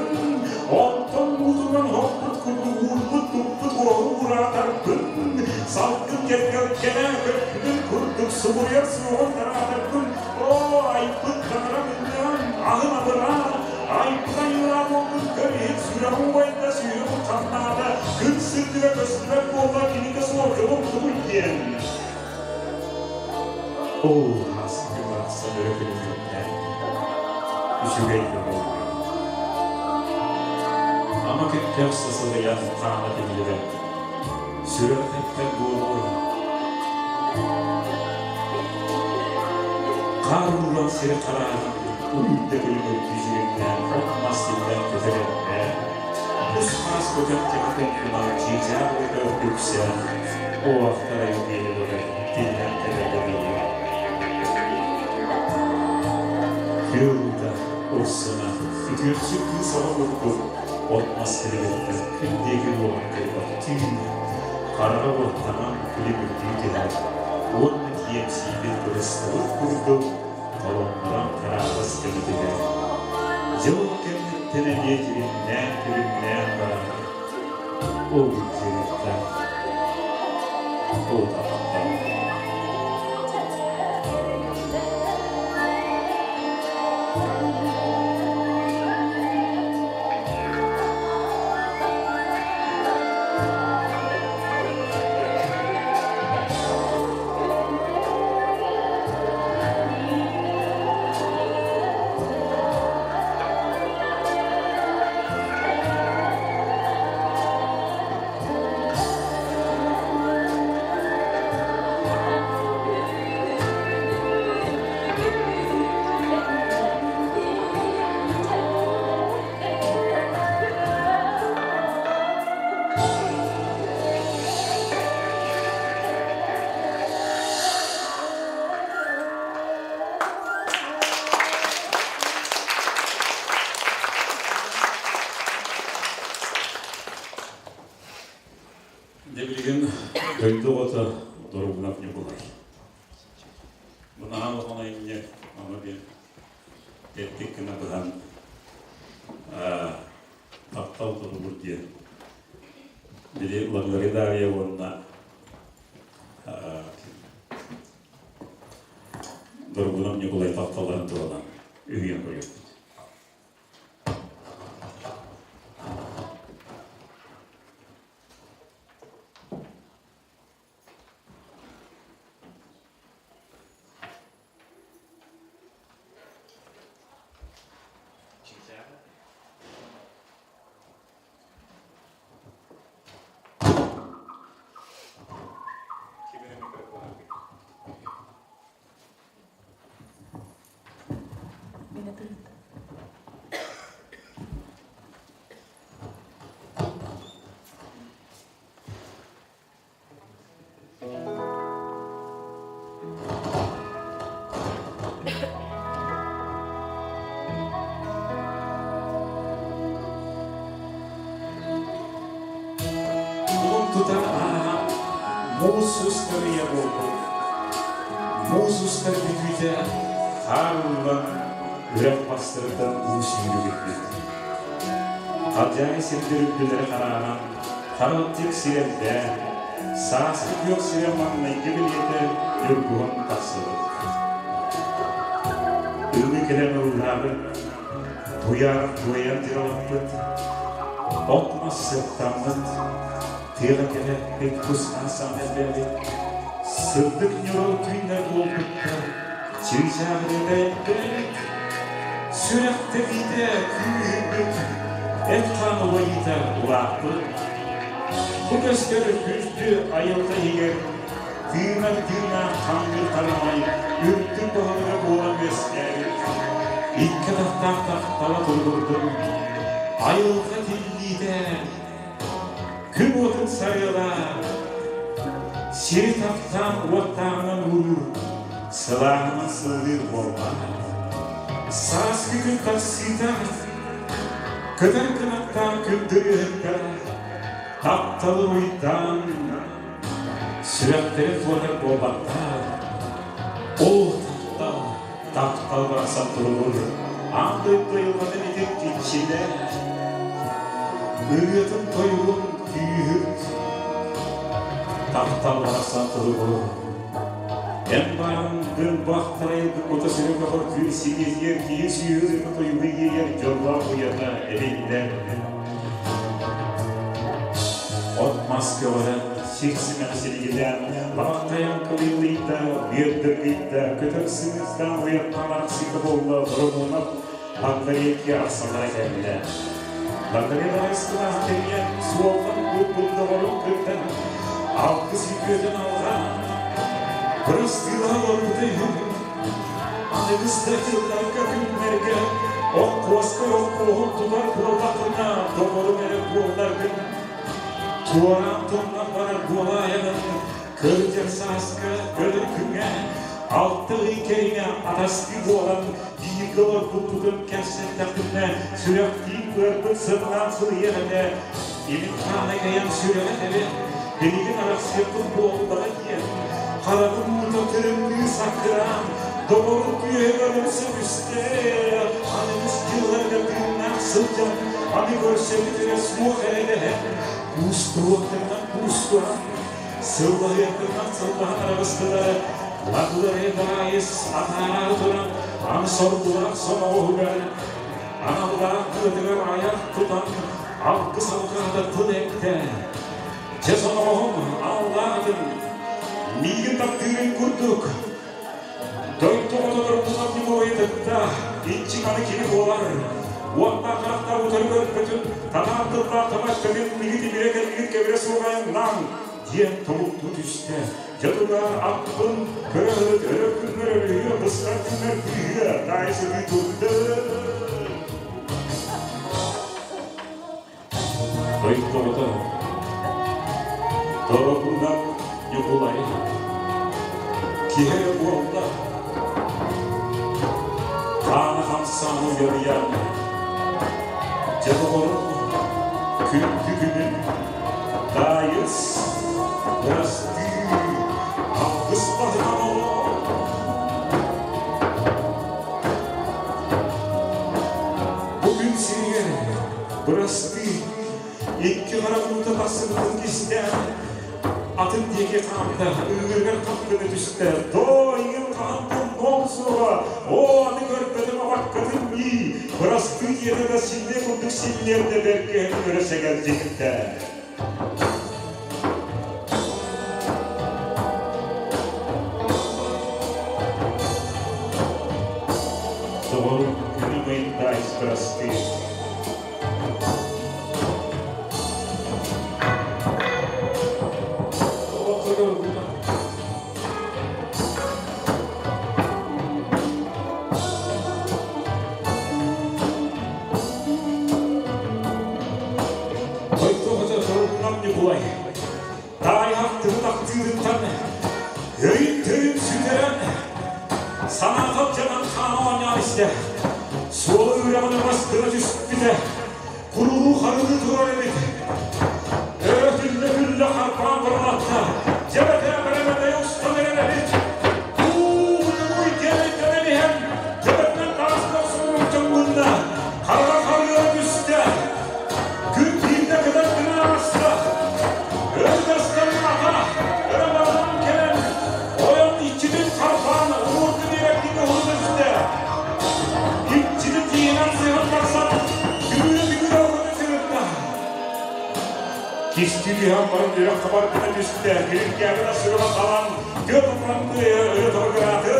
онтон уутунан хоппут курдук уурбут-туппут уоһу ураатарбын, салгын кэргэлгэнэ көппүтүн курдук субуруйар суоҕун тараатарбын, оо, айбыт таҥарам ынньаан, аһын абыраан, айбыт айыылаах буолбут көр иһит сүрэҕим убайда сүүрүм хамнаата, күн сырдыга көстүбэт буолла кинитэ суох дьолум тугуй диэн. Оо, ааспыты барахсан өрө күлүмүрдээн, үчүгэй да буолла. Ама күттэх сасылыйан хаана тиллибэт, сүрэх тэптэр буолуой. Хаар ууллан сири харааран, уйда күлүмүрдүү дьиримнээн от-мас тиллэн көтөр эрдэ, кус-хаас көтөн кэҕэ тоҥкунаан чыычаах ыта үксээн, оахтара үҥүөлүгэр тиллэн кэлэргэ дылы. Күөл уута урсуна үтүөксүк кыыс оҕо курдук от-мас килибиттэн күн диэки буолан кэлбэхтии, хараҕа уоттанан күлүмүрдүү түһэр уонна киэмсийбит бырыстыбыт курдук толоннорон хараабас кэмитигэр дьыл кэнниттэн эмиэ дьиримнээн-күлүмнээн баран ол дьириттэн утахтан. Дьэ билигин дойду оҕото Доругунов Ньукулай. Бу наһаа улахан айымньы, ону биир тэттик гына быһан таптал туругур диэн били Лаглары Дарья уонна Доргунов Ньукулай тапталларын туһунан үһүйэн көрүөхпүт. тутан ааһан муус устар ыйа буолбут. Муус устар бүтүүтэ хаар ууллан үрэх бастарыттан уу сүүрүгүрбүт. Алдьархай сирдэр үрдүлэрэ харааран, харалтык сир элбээн, сааскы күөх сирэ маҥнайгы бэлиэтэ ньургуһун тахсыбыт. Ыллыы кэлэн ыллаабыт, туйаара туойан дьыралаппыт, от-мас сыттаммыт, тыаҕа кэлэ кус-хаас саҥа элбээбит, сырдык ньурал түүннэр буолбуттар, чыычаах ырыата элбээбит, сүрэх тэбиитэ күүһүрбүт, эт-хаан улайыыта улааппыт. Бу көстөр күндү айылҕа иһигэр тыынар тыыннаах хаҥҥыр тарамай үрдүк баһылыга буолан үөскээбит икки атахтаах таптала туругурдун айылҕа тиллиитэ күн уотун сарыала сири таптаан уоттааҕынан ууруур сылааһынан сыллыыр буолбат сааскы күн тахсыыта көтөр кынаттаан күндүрүһүттэр тапталы уйдаан Сүрэхтэрин туонар буолбаттар, ол таптал, таптал барахсан туругур, аан дойду айылҕатын итир киччилэ, ырыатын тойугун күүһүт, таптал барахсан туругур. Эн баран гын бахтарайгы кута сүрү көҕөр күүс синиэтигэр киһи сүүһүр тойугу иэйэр дьоллоох уйата эбиллэр. От-мас көҕөрөн, сир-симэх силигилээн, лаҕахтайан кылыылыйда, бүөрдыргыйда, көтөр сыҥырдаан уйаттан арахсыыта буолла, Боромуонап Лангарекке арахсаллара кэллэ. Лангарелаҕа ыскылаах тэрийэн, суолтан булбут доҕорун кытта алгыс үтүөтүн алҕаан, бырастыылаһа олорбута үһү. Аныгыс да дьылларга, күннэргэ оккуоска оккуоһун тутар буоллаххына, доҕорум эрэ буолларгын, туораан тумнан барар буолаайаҕын, кырдьар сааска өлөр күҥҥэ алта ый кэриҥэ атастыы буолан бииргэ олорбуппутун кэпсэттэхпинэ, сүрэхтиин кыарбыт сымнаан сылыйар этэ, имин хаана кэйэн сүрэҕэ тэбэн, билигин арахсыахпыт буоллаҕа диэн, хараҕым уута тырымныы саккыраан, доҕорум түөһүгэр умса түстэ, аныгыс дьылларга тыыннаах сылдьан, аны көрсөбүт эрэ суох эрэ дэһэн, куустуруохтарынан куустуһан, сыллаһыахтарынан сыллаһан араҕыстылар, Лаглары даайыс атаараары туран, аны сордулаах сомоҕоһугар, аналлаах тыатыгар айах тутан, алгыс алҕаата тыл эттэ. Дьэ сомоҕоһум аллаатын, миигин таптыырын курдук, дойду хотонор тутан ньукулайытытта, иччи аны кини буолар. Уоттаах харахтаах утары көрбөтүн, танаан тыллаах тамаш кэлин миги тимирэ кэлгин кэбирэ суоҕайыннаан, диэн тобуктуу түстэ. Дьэ тугаар аппын көрө өрө күннэр өрүһүө, быстар күннэр күүһүө, таай сытыы турды. Дойдоҕото Доробунан Ньукулай киһи эрэ буолла хаана хамсаан уйарыйан дьэ доҕорум күндү күнүн Даайыс бырастыы алгыс баһынан олоор Бу күн сиригэр бырастыы икки харах уута тахсыбытын кистээн атын диэки хаамта, ыҥыырыгар хапкыны түстэ. Доо, иҥин хаһан тумнуом суоҕа, оо, аны көрбөтүм абаккатын дии, бырастыы диэтэ да силлиэ курдук силлиэрдэ бэргэһин көрө сэгэлдьиттэ. Доҕорум күнүм ыйдаайыс бырастыы. Дойдуга торумнам Ньукулай, таайаах тылын ахтыырыттан өйүн-төйүн сүтэрэн, санаата алдьанан хаана оонньоон истэ. Суола үрэҕин өҥөс гына түспүтэ, курулуу харылыы турар эбит. Өрө түллэ-түллэ харбаан Кистии түһэн баран үрэх хабар гына түстэ, Кириккээбин асырыга талан, тыа туран тыа өрө торгурааты.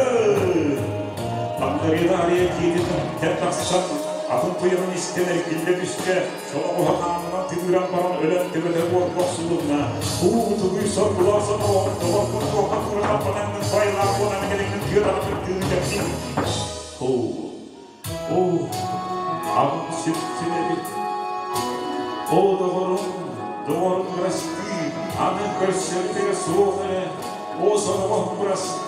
Таҥнарыыта арыйа дьиэтиттэн тахсан, атын туйаҕын истэн эргиллэ түстэ, соноҕоһо хаанынан тыгыыран баран өлөн төбөтө буорга охсулунна. Уу тугуй соргулаах соноҕоһун доҕоргун туохха туура таппатаҥҥын байылаах буолан кэлэҥҥин тыа таҕытын тыыны тэпсиҥ. Оо, Оо, аҕам сүпсүн эбит. Оо, доҕорум, доҕорум бырастыы, аны көрсөрбүтүгэр суох эрэ, оо, соноҕоһум бырастыы.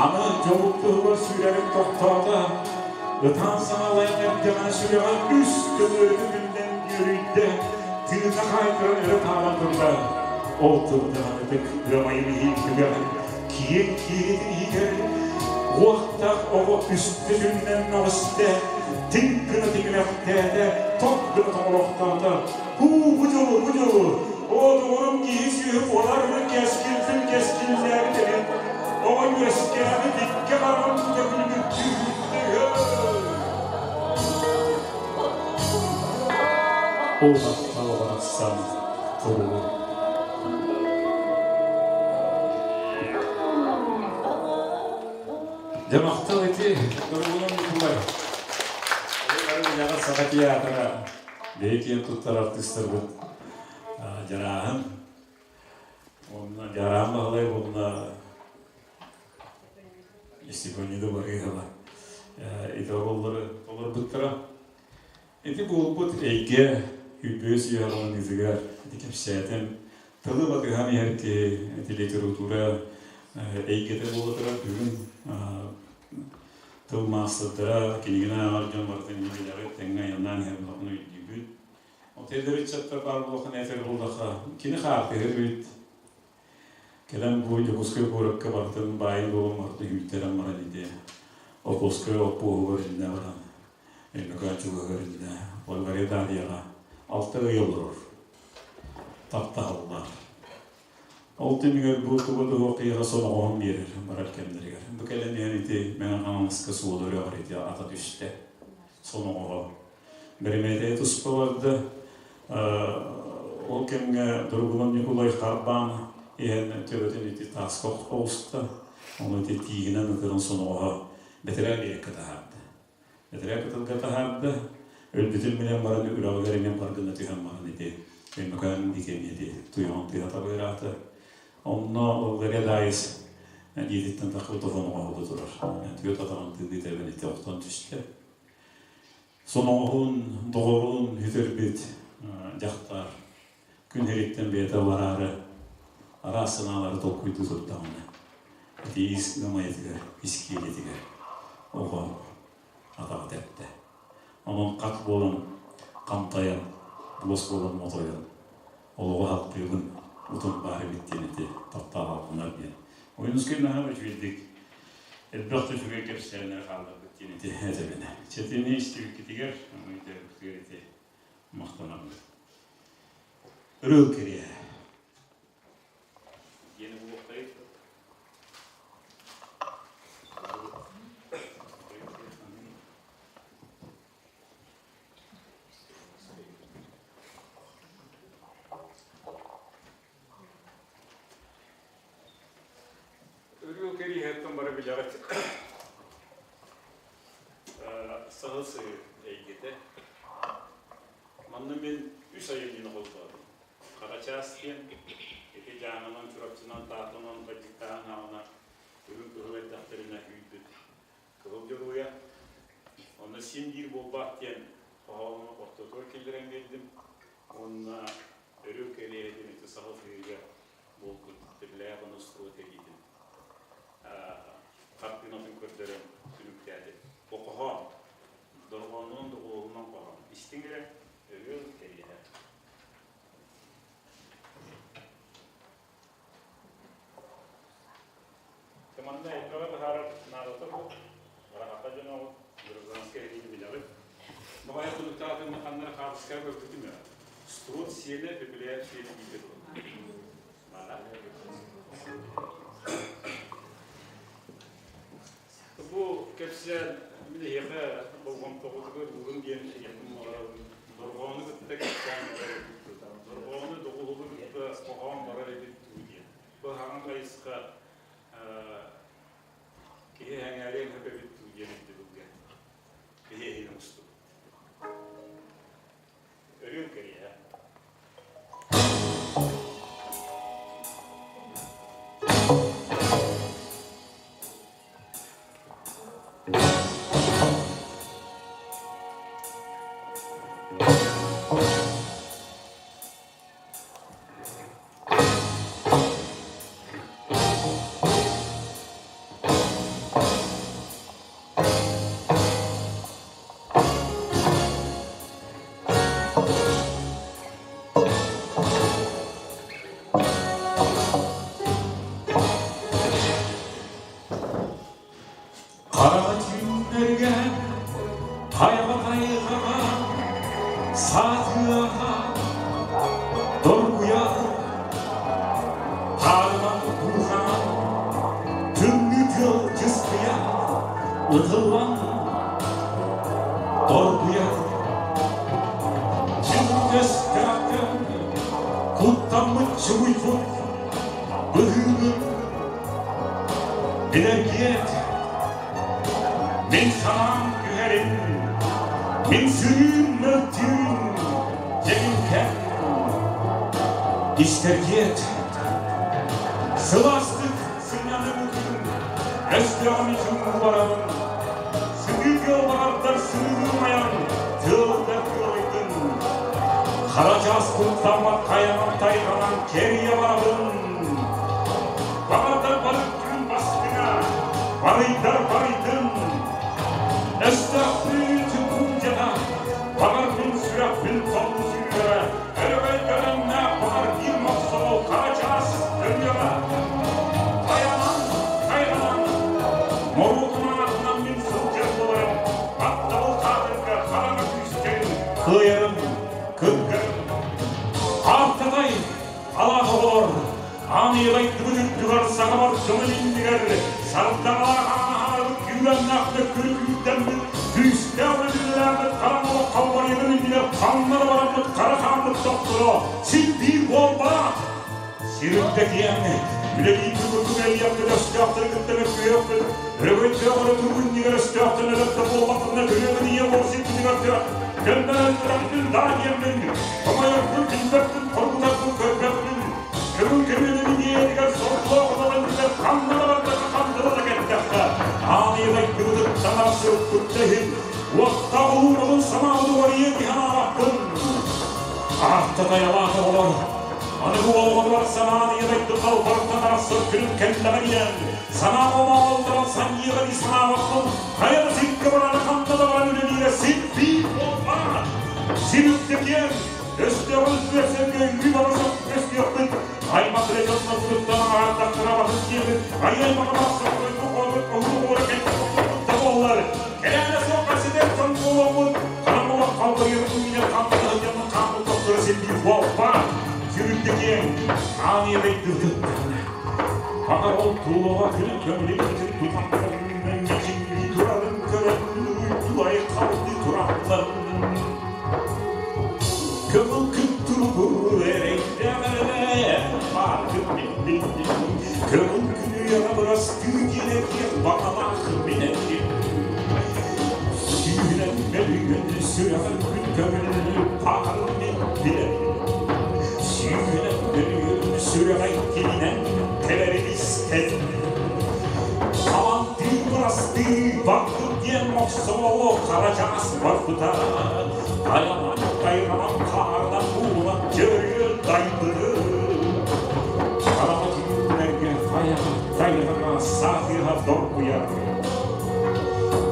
Аны дьолум туһугар сүүрэрим тохтоото, ытаан саҥалайан эрдэҕинэ сүрэҕэ үс төгүрүк күннэн үөрүйдэ, тыына хаайтаран өрө таалан турда. Ол турдаҕына ытык ыамайын иһин түгэҕин киэҥ киэлитин иһигэр уохтаах оҕо үстэ түннэн мөҕүстэ, тиҥ гына тиҥилэхтээтэ, ток гына тоҥолохтоото. Һуу, бу дьолу, бу дьолу! Оо, доҕорум киһи сүөһү буолар кэскилтин кэскиллээбит эбит. Оҕо үөскээбит икки хараҕын тута күлүмүрдүү Ол таптал барахсан туругу. Дьэ махтал ити туругунан Николай. Үлэҕэ Саха театра бэйэ киэн туттар артыыстарбыт Дьарааһын уонна Дьараан Баһылай уонна Степанида Барыһова ити оруоллары толорбуттара. Ити буолбут эйгэ үбүөс үөрэҕиҥҥитигэр ити кэпсээтим. Тылы батыһан иһэр киһи ити литература эйгэтэ буола турар бүгүн тыл маастардара, кинигэни ааҕар дьон барытын билэҕит, тэҥҥэ айаннаан иһэр буоллаххына өйдүүбүт. Ол эдэр ыччаттар баар буоллаххына этэр буоллахха, кини хаартыһар эбит. Кэлэн бу Дьокуускай куоракка барытын баайын-дуолун барытын үүттэрэн баран ити Охотскай оппуоһугар иннэ баран Өймөкөөн чугаһыгар иннэ Болгария Дарияҕа алта ый олорор. Таптаһаллар. Ол түмүгэр бу туга туһуох киһиэхэ соноҕоһун биэрэр барар кэмнэригэр. Бу кэлэн иһэн ити Мэҥэ Хаҥаласка суолу үрэҕэр ити ата түстэ. Соноҕоһо. Бэримээтэйэ туспа барда. Ол кэмҥэ Доргулан Ньукулай харбаан иһэн төбөтүн ити тааска оҕуста. Ону ити тииһинэн ытыран соноҕоһо бэтэрээ биэрэккэ таһаарда. Бэтэрээ кытылга таһаарда. Өлбүтүн билэн баран үрэҕигэр эмиэ бар гына түһэн баран ити Өймөкөөн диэки эмиэ ити туйаҕын тыаһа табыыраата. Онно Болгария Даайыс дьиэтиттэн таххыбыт соноҕоһо турар. Түөрт атаҕын тыылыы тэбэн ити охтон түстэ. Соноҕоһун, доҕорун сүтэрбит дьахтар күн иһириттэн бэйэтэ бараары араас санаалары толкуйдуу турдаҕына, ити ис ыамайытыгар, ис киэлитигэр оҕо атаҕа тэптэ. Онон хат буолан хантайан, буос буолан мотойон, олоҕу аһаттыыбын, утум баар эбит диэн ити таптаабаппынар диэн. Ойуунускай наһаа үчүгэйдик элбэх да үчүгэй кэпсээннэри хаалларбыт диэн ити этэбин. Чэтини истибиккитигэр, өйдөөбүккүтүгэр ити махтанабын. Ырыл кириэ. Диэни булуохтайыт. Өрүү кэриэһэттэн бары билэҕит. Саһыл сыһыы эйгэтэ. Манна мин үс айымньыны холбоотум. Харачаас диэн ити Дьааҥынан, Чурапчынан, Таатанан, Бадьыктаан аҕана үрүҥ кыһыл эрдэхтэринэ үүрбүт Кыһыл Дьоруойа. Онно син биир буолбаат диэн хоһоону ортотугар киллэрэн биэрдим. Уонна өрүү кэриэһитин ити саһыл сыһыыга буолбут Тирлээх оностуо тэриитин хартыынатын көрдөрөн түмүктээтим. Бу хоһоон дорҕоонунан доҕуһуолунан хоһоон. Истиҥ эрэ, өрүөл кэриэһэ. Манна элбэҕи быһаарар наадата суох. Барахата дьон оҕут, гражданскай эриини билэҕит. Баҕайы кунуктаатынна ханна эрэ хаартыскаҕа көрбүтүм ээ. Строд сиэнэ, Пепеляев сиэнэ бииргэ тураллар. Бу кэпсээн мин эһиэхэ болҕомтоҕутугар уурун диэн эйиэхпин баҕарабын. Дорҕоону кытта кэпсээн Диэтэххэ, киһи эҥээриэн сөп эбит дуу диэн өйдөбүлгэ киһи иһин оҥостубут. Өрүөн кэриэһэ. Хараҥа түүннэргэ хайаҕа тайҕаҕа саатыаҕа доргуйар хаарынан буурҕанан тымныы тыал дьыскыйа ытыллан доргуйар Дьиҥ-өстөөхтөн куттаммыт чугуйбут быһыыбын Билэргиэт, мин санаам түһэрин, мин сырыым мөлтүүн дьэҥкэм. Истэргиэт, сылаастык сынньаныбытын, өстөөҕүм иһин барабын, сытыы тыал баҕардар сыылымайан, тыалдар тыалайдын. Хара чаас куттаммат хайанан тайҕанан кэрийэ барабын. Баҕардар барыттыын бастыҥа, барыйдар барыйдын. Өстөөхтүүн куудьаҕа, баҕарбын сүрэхпин толлу сүүрэрэ, өрөгөйдөрөннөөх баҕар биир мохсоҕол хара чаас төрүөҕэ. Хайанан, хайанан, норуотун аатынан мин сылдьар буоларым, баттабыл хаатырга хараҥа күүстэрин кыайарым, кыргарым. Аартатай, Алаах оҕолор, аан ийэ-дойдубут үрдүгэр сахабар дьонун иннигэр сардаҥалаах ааһаарбыт күүрэннээх мөккүрү күүрдэммит, күүстээх үлэлээбит хараҥа олох халбарыйарын иннигэр ханна да бараммыт хара хааммыт тохторо син биир буолбаат! Сир үрдэ киэҥ, үлэлиирбит курдук элиэхпит өстөөхтөрү кытта мөккүһүөхпүт, өрөгөйдөөх өрө туруу иннигэр өстөөхтөн өлөр да буоллахпытына күрүөбүт ийэ буор сирбитигэр Көннөрөн турарбын даа диэммин, хомойорбун билбэппин, хоргутарбын көрбөппүн. Көҥүл көмүөлүн идиэйэтигэр сордоох олорон ханна да барбакка хандыла да кэттэххэ, аан ийэ-дойдубутуттан арахсыбыппыт да иһин, уоттаах улуурабын санаабыт уҕарыйыа киһи анаабаппын. Аахта-тайалаах оҕолор, аны бу олоҕутугар санаан ийэ-дойду халбартан арахсар күнүм кэллэҕэ диэн, санаам омоҕоллорон санньыыра дии санаабаппын, Хайа да сиргэ баран, ханна да баран үлэлиирэ син биир буолбаат. Сир үрдэ-киэҥ, өстөөҕүн үөрсэргэ үҥүү барыса көстүөхпүт, аймах эрэ дьоннорбутуттан аҥаардахтара баһын диэбит, айыы аймаҕа барахсан дойду хообут оһур оһуора кэлбит да буоллар, кэрээнэ суох ситэр дьон буолуохпут, хараммалах халбарыйабыт үүнэр хампыта сылдьаммыт хааммыт тохторо син биир буолбаат. Сир үрдэ-киэҥ, аан ийэ дойдубутуттан. Баҕар ол тулаҕа күнү көмүлүккүтүн тутан мичиҥнии турарын көрөн уруйдуу айхаллыы тураллар. Көҥүл күн туругу эрэйдээх бааргын биллин, көҥүл күнү үйэҕэ бырастыы диэн этиэх баҕалаах мин этим. Сүүһүнэн мөлүйүөн сүрэҕин күн көҥүл баарын мин билэбин. Сүүһүнэн мөлүйүөн сүрэҕэ кининэн тэбэрин истэн. Талантыы бырастыы бардым диэн мохсоҕоло хара чаас барбыта. Тайанан тайҕанан хаарынан уулан дьөрүө дайбыты. Хараҥа түүннэргэ хайаҕа тайҕаҕа саатыһа доргуйар.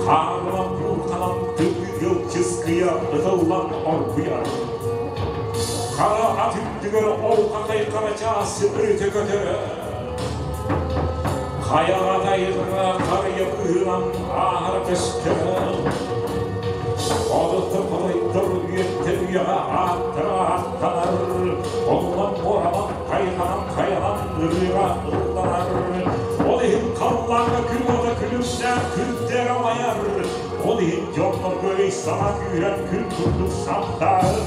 Хаарынан буурҕанан тымныы чыскыйа ытыллан оргуйар. Хара ат үрдүгэр ол хахай хара чаас өрүтэ көтөр. Хайаҕа тайҕа харыйа быһыынан ааһара көстөр. Одуттар хотойдор үөттэр үйэҕэ ааттара ааттанар, оннон буоранан тайҕанан хайанан ырыаҕа ылланар. Ол иһин халлааҥҥа күн уота күлүмнээн күрдэр алайар. Ол иһин дьоннорго өй-санаа күүрэн күн курдук сандаарар.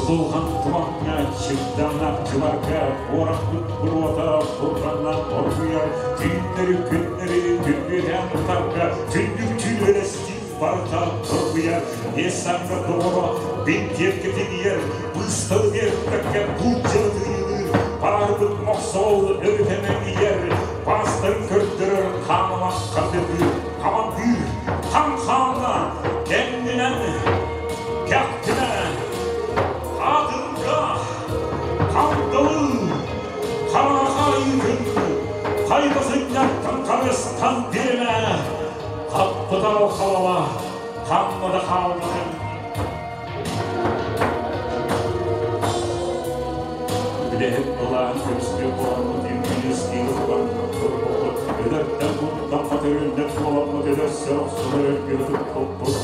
Сутулҕан тумаҥҥа, чыгдаҥнаах дьыбарга куораппыт буруота бурҕаҥнаан оргуйар, түүннэри-күннэри күргүөтээн тутарга түннүк түүрэлэстиин барыта доргуйар, биэс саҥа доҕоро бинтиэпкэ тиийэр, быысталы биэрбэккэ буулдьаны тыынныыр, баарбыт мохсоҕол өрүтэ мэҥийэр, баастарын көрдөрөр хаамалаах хардыргыыр, хамандыыр хаҥ-хаана кэннинэн кэхтинэ хаатырга хандалы хараҕа-хаайыытын хайда сынньартан харыстан биэрэ хаппытал халала ханна да хаалбатын Үлэһит былаан көмүскүө буоламмыт үҥкүүнү тутан турбуппут, өлөртөн куттаммат өрүллэр буоламмыт өлөрсөр охсуһар өлгүө туппуппут.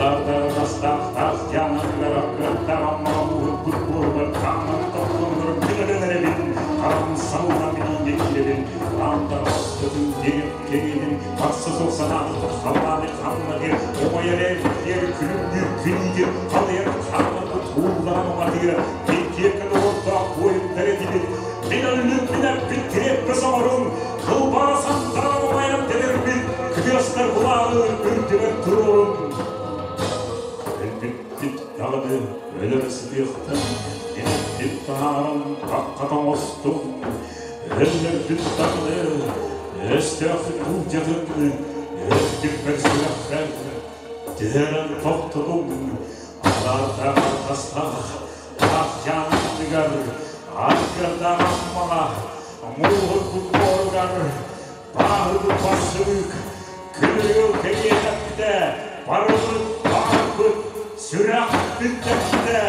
Атаардаах таас дьаанатыгар аргыаттаах аммаҕа мууһурбут буоругар хааман тохтоннор мин өлөн эрэбин, хараҕым салына миниигэ киирэбин, аан таҕыстытын дириҥ кэриэтин Харса суох санаатыттан халлааны хамнатыа, умайар эргиэр күлүмнүүр күнүүтүн халыйар хааннарбыт уулларан уматыа, Киркиэккэ доҕордоох буойуттар этибит, мин өллүм, мин эппит кириэппэс оҥорун, кылбаас антаран умайан кэлэрбит, кытыастар былааҕы үрдүгэр туруорун. Өлбүппүт даҕаны өлөр сытыахтан, мин эппит таһааран хахха тоҥостум, Өллөрбүт даҕаны, өстөөх буулдьатын өлбүппэр сүрэхпэр түһэрэн тохтотуҥ, алаардаах арҕастаах таах дьааҥыныгар, аргыардаах Аммаҕа, мууһурбут буоругар, бааһырбыт барсыбык, күрүөл кэриэтэппитэ, барыбыт баарбыт, сүрэхпит тэппитэ.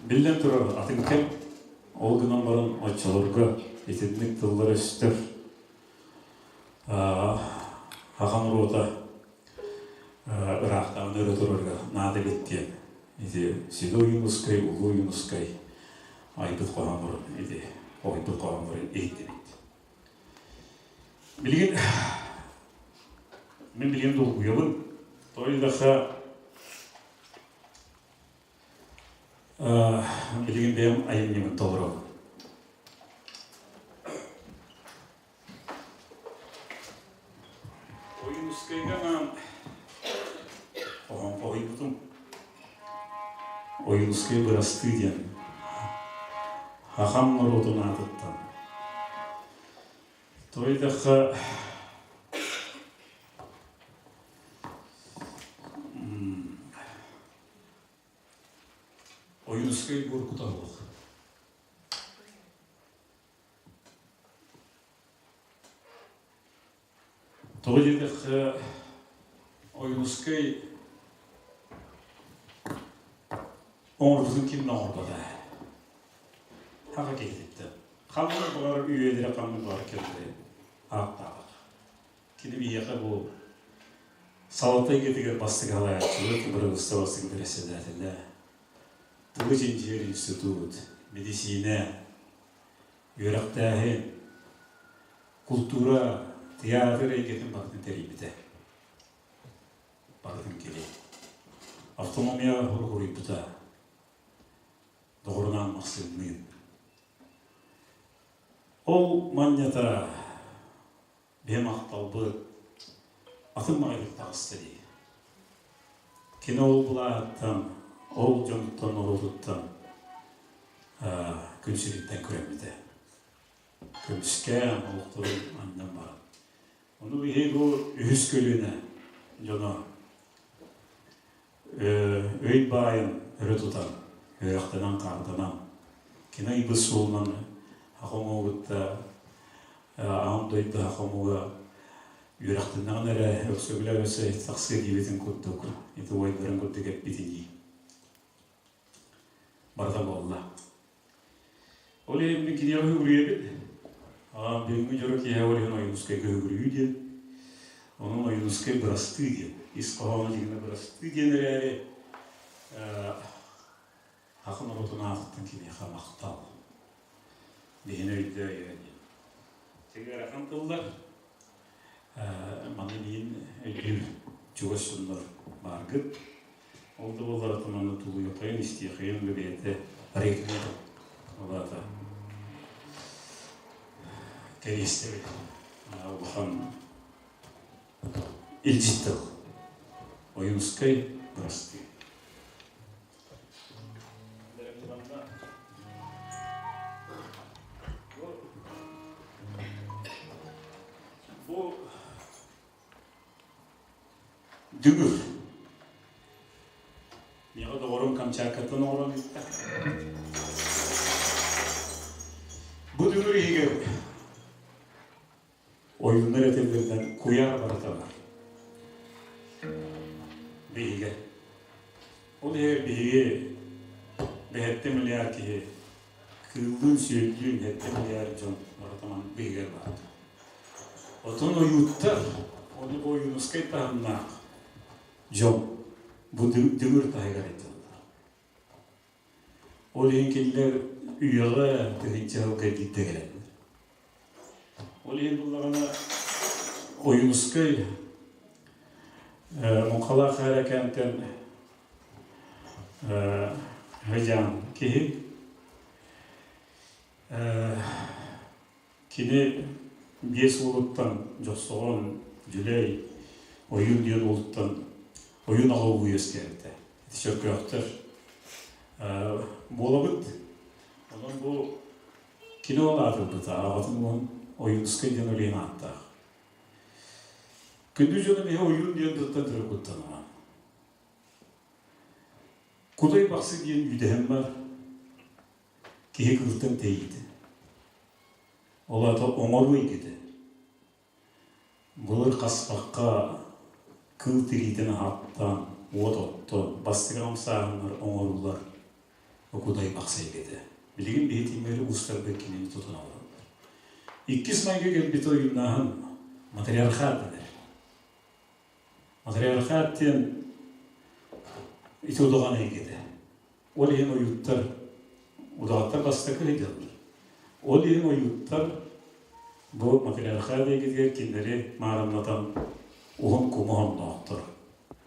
Биллэн турар, атын кэм, ол гынан баран оччолорго итинник тыллар-өстөр аҕам норуота ыраахтааҕыны өрө турарыгар наада эбит диэн ити Седой Ойуунускай, Улуу Ойуунускай айбыт хоһооннорун ити ойбут хоһооннорун иһиттибит. Билигин мин билигин долгуйабын. Тоҕо билигин бэйэм айымньыбын толоробун. Ойуунускайга анаан хоһуйбутум. Ойуунускай бырастыы диэн хахам норуотун аатыттан. Тоҕо диэтэххэ, Ойуунускай буоркута суох. Тоҕо диэтэххэ, Ойуунускай оҥорбутун ким да оҥорбото. Хаха киһититтэн. Ханнык баҕарар үйэлэрэ ханнык баҕарар кэмнэрэ ааттаабат. Кини биһиэхэ бу салалта эйгэтигэр бастакы салайааччыбыт, бырабыыталыстыба бастакы бэрэссэдээтэлэ, тылы чинчийэр институт, мэдисиинэ, үөрэхтээһин, култуура, театр эйгэтин барытын тэрийбитэ. Барытын кини. Автономия уруһуйбута. Доҕорунаан Махсыынныын. Ол манньата биһи махталбыт атын маҕайдык таҕыста дии. Кини ол былааһыттан, ол дьонуттан, норуотуттан күн сириттэн күрэммитэ. Көмүскээн, олохторун анньан баран. Ону биһиги бу үһүс көлүөнэ дьоно өй баайын өрө тутан, үөрэхтэнэн-хаарданан, кини ыйбыт суолунан хомугутта аан дойду хомуга үөрэхтэннэҕинэ эрэ өксөкүлээх өссө тахсыа диэбитин курдук, ити уойдарын курдук эппитинии барыта буолла. Ол иһин мин киниэхэ үгүрүйэбин. Бүгүҥҥү дьоро киэһэ ол иһин Ойуунускайга үгүрүйүү диэн. Онон Ойуунускай бырастыы диэн. Ис хоһооно дьиҥинэ бырастыы диэн эрээри саха норуотун аатыттан киниэхэ махтал. Биһини өйдөө диэн. Ыарахан тыллар. Маны миин өйдүүр чугас дьоннор бааргыт. Ол да буоллар атаманы тулуйуоххайын, истиэххэйин да бэйэтэ рейтинг улаата кэриэстэбил улахан илдьит тыл. Ойуунускай бырастыы. Бу дүҥүр. Миэхэ доҕорум Камчаткаттан оҥорон ыытта. Бу дүҥүр иһигэр ойууннар этэллэринэн куйаар барыта бар. Биһигэ. Ол иһигэр биһиги бэһэттэ миллиард киһи кыыллыын-сүөллүүн сэттэ миллиард дьон барыта биһигэр баар. Отон ойууттар, ону бу Ойуунускай таһымнаах дьон бу дүҥүр таһыгар айталлар. Ол иһин кинилэр үйэҕэ тыһыынча сылга биирдэ кэлэллэр. Ол иһин буллаҕына Ойуунускай Муҥхалаах Ээрекээнтэн Хыдьаан киһи кини биэс уолуттан Дьохсоҕон, Дьүлэй, Ойуун диэн уолуттан Ойуун аҕа ууһу үөскээбитэ. Ити чөркөөхтөр буолабыт. Онон бу кини ол аатырбыта, аҕатын уон Ойуунускай диэн олиһин ааттаах. Күндү дьонум иһэ ойуун диэн тылтан төрүт куттаныма. Кудай Бахсы диэн үүдэһэн бар, киһи кыылтан тэйиитэ. Ол аата оҥоруу эйгэтэ. Былыр хаспахха кыыл тириитин аһаттан, уот оттон, бастакы хамсааһыннар оҥоруллар Кудай Бахсы эйгэтэ. Билигин биһи тимир уустарбыт кинини тутан олороллор. Иккис майгы кэлбит ойууннааһын матриархат дэнэр. Матриархат диэн ити удаҕан эйгэтэ. Ол иһин ойууттар, удаҕаттар бастакы сылдьаллар. Ол иһин ойууттар бу матриархат эйгэтигэр кинилэри маарыннатан уһун куму хонноохтор.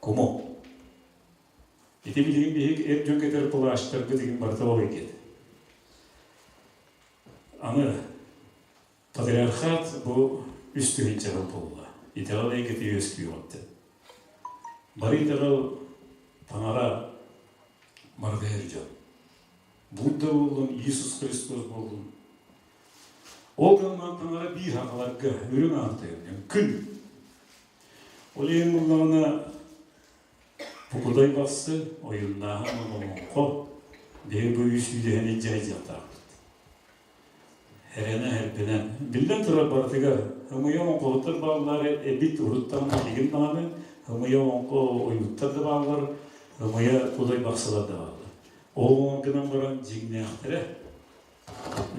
Куму. Ити билигин биһиги эр дьон кэтэр плащтарбыт игин барыта ол эйгэтэ. Аны Патриархат бу үс тыһыынча сыл буолла. Итэҕэл эйгэтэ үөскүүҕүттэн. Бары итэҕэл таҥара барыта эр дьон. Будда буоллун, Иисус Христос буоллун. Ол гынан таҥара биир сахаларга үрүҥ аартыгын күн. Ол иһин буллаҕына Букудай Бахсы ойууннааһын олоҥхо биһиги бу үс үүдэһин илдьэ сылдьыахтаахпыт. Эрэнэ-эрбэнэн. Биллэн турар, барытыгар ымыйа оҥхоһуттар бааллар эбит уруттан билигин даҕаны, ымыйа оҥхо ойууттар да бааллар, ымыйа кудай бахсылар да бааллар. Ол гынан баран дьиҥнээхтэрэ,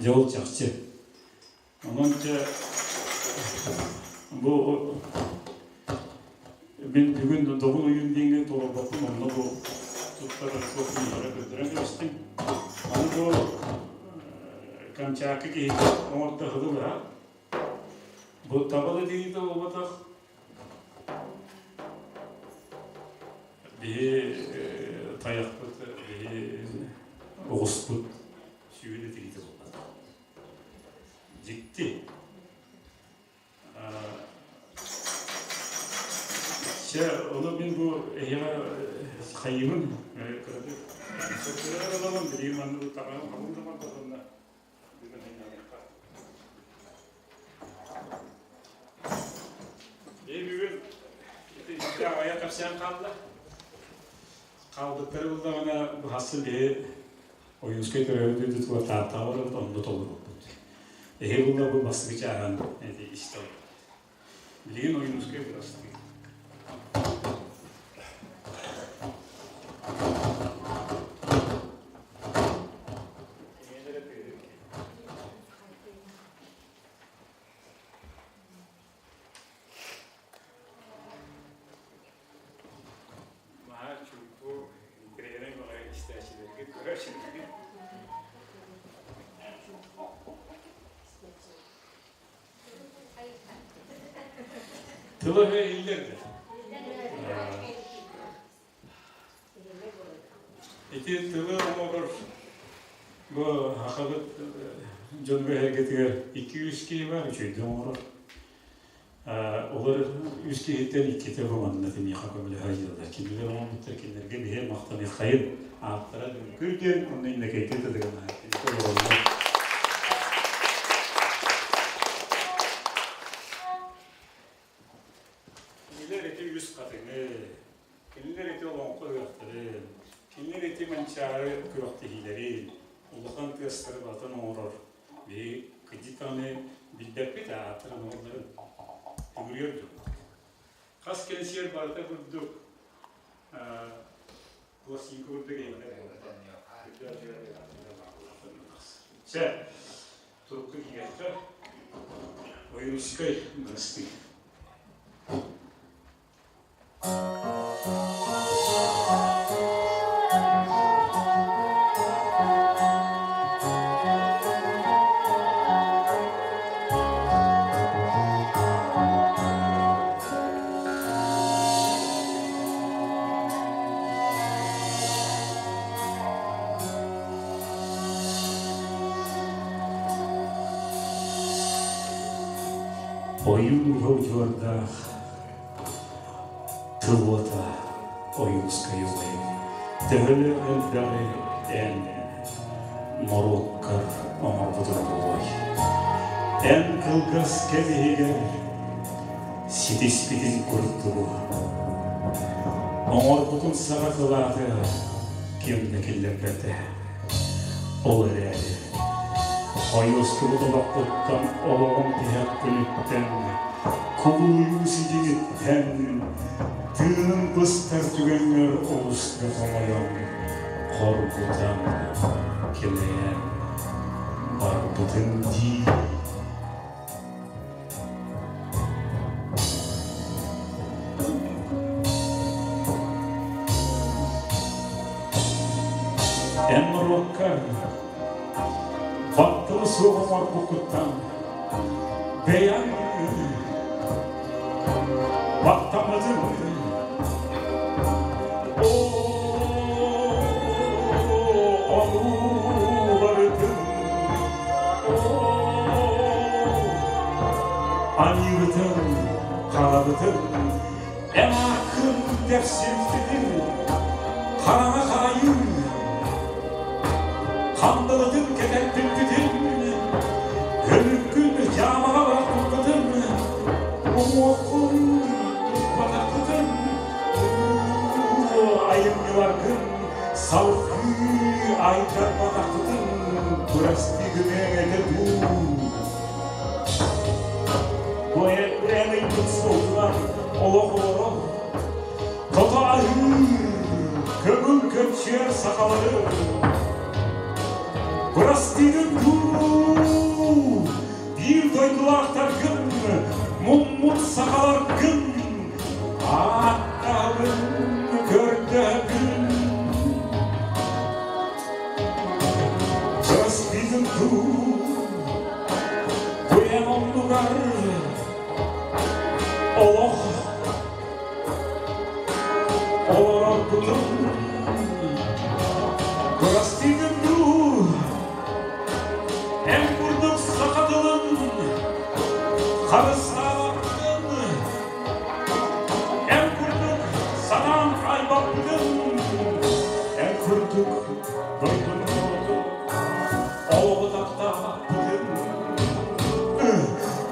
дьэ ол чахчы. Онон дьэ бу мин бүгүн Добун ойуун диэҥҥэ толорбоппун, онно бу туттар туохпун көрдөрөн кэбистим. Аны бу Камчатка киһитэ оҥордо ыһылыга. Бу таба да диэки буолбатах. Биһи тайахпыт, биһи оҕуспут сүүһүн итигитэ буолбатах. Дьикти. Чэ, ону мин бу эһиэхэ хайыыбын кыратык ылабын, билигин маннык таҕаһым хабын да барбатынна бүгүн хайнаныахха. Ээ бүгүн ити аҕайа кэпсээн хаалла. Хаалбыттары буллаҕына быһасын биһи Ойуунскай төрөөбүт дойдутугар Тааттаҕа барабыт, онно толорбуппут. Эһи булла бу бастакы чааһын эти истэ Билигин Ойуунускай бырастыы. Наһаа чуҥкур, интэриэһинэй баҕайы истээччилэргит көрөөччүлэргит. Тыла-өһө иһиллэр да? Ити тылы оҥорор бу сахабыт дьонугар-сэргэтигэр 2-3 киһи баар, үчүгэйдик оҥорор. Олор үс киһиттэн иккитэ бу манна киниэхэ көмөлөһө сылдьаллар. Кинилэр оҥорбуттар, кинилэргэ биһиги махтаныаххайын. Ааттара Дүҥкүр диэн, онно Иннокентий Тыдыгынаев олороллор. Кинилэр ити үс хатыҥы, кинилэр ити олоҥхо ыһыахтарын, кинилэр ити Манчаары күрэхтэһиилэрин, улахан тыастары батан оҥорор биһиги кырдьык даҕаны билбэппит ааттарын оҥороллорун түгүрүөр дьон. Хас кэнсиэр барыта курдук пластинка курдук иһиллэр. Чэ, турукка киириэххэ. Ойуунускай бырастыы. Ойуун удьуордаах тыл уота Ойуунскай убайым төһөлөөх элбэҕи эн норуоккар оҥорбутуҥ буолуой? Эн кылгас кэм иһигэр ситиспитин курдугу оҥорбутун саҕа кылааты ким да киллэрбэтэ. Ол эрээри хойуостубут олоххуттан олоҕум тиһэх күнүттэн кубулуйуу сидьиҥиттэн тыыным быстар түгэҥҥэр олус да хомойон хоргутан килэйэн барбытым дии. Эн норуокка батталы суох оҥорбуккуттан бэйэҥ баттаммытыҥ. Ону барытын Аньыыбытын, харабытын, эн ааккын дэхсиммитин, хараҥа харайыы, хандалытын кэтэрпиппитин, өлүккүн дьаамаҕа бырахпыппытын, уҥуоххун туппатахпытын, айымньыларгын Салгыы айдарбатахпытын бырастыы гыныаҥ этэ дуу? Бу эн ыйбыт суолунан олох олорон, тото аһыы, көҥүл көпсүөр сахалары бырастыыгын дуу? Биир дойдулаахтаргын, муммут сахаларгын ааттаабын көрдөһөбүн. Бырастыыгын дуу, бэйэм оннугар олох олорорбутун бырастыыгын дуу, Эн курдук саха тылын харыстаабаппытын, эн курдук санаан айбаппытын, эн курдук дойдуну норуоту олоҕу таптаабаппытын,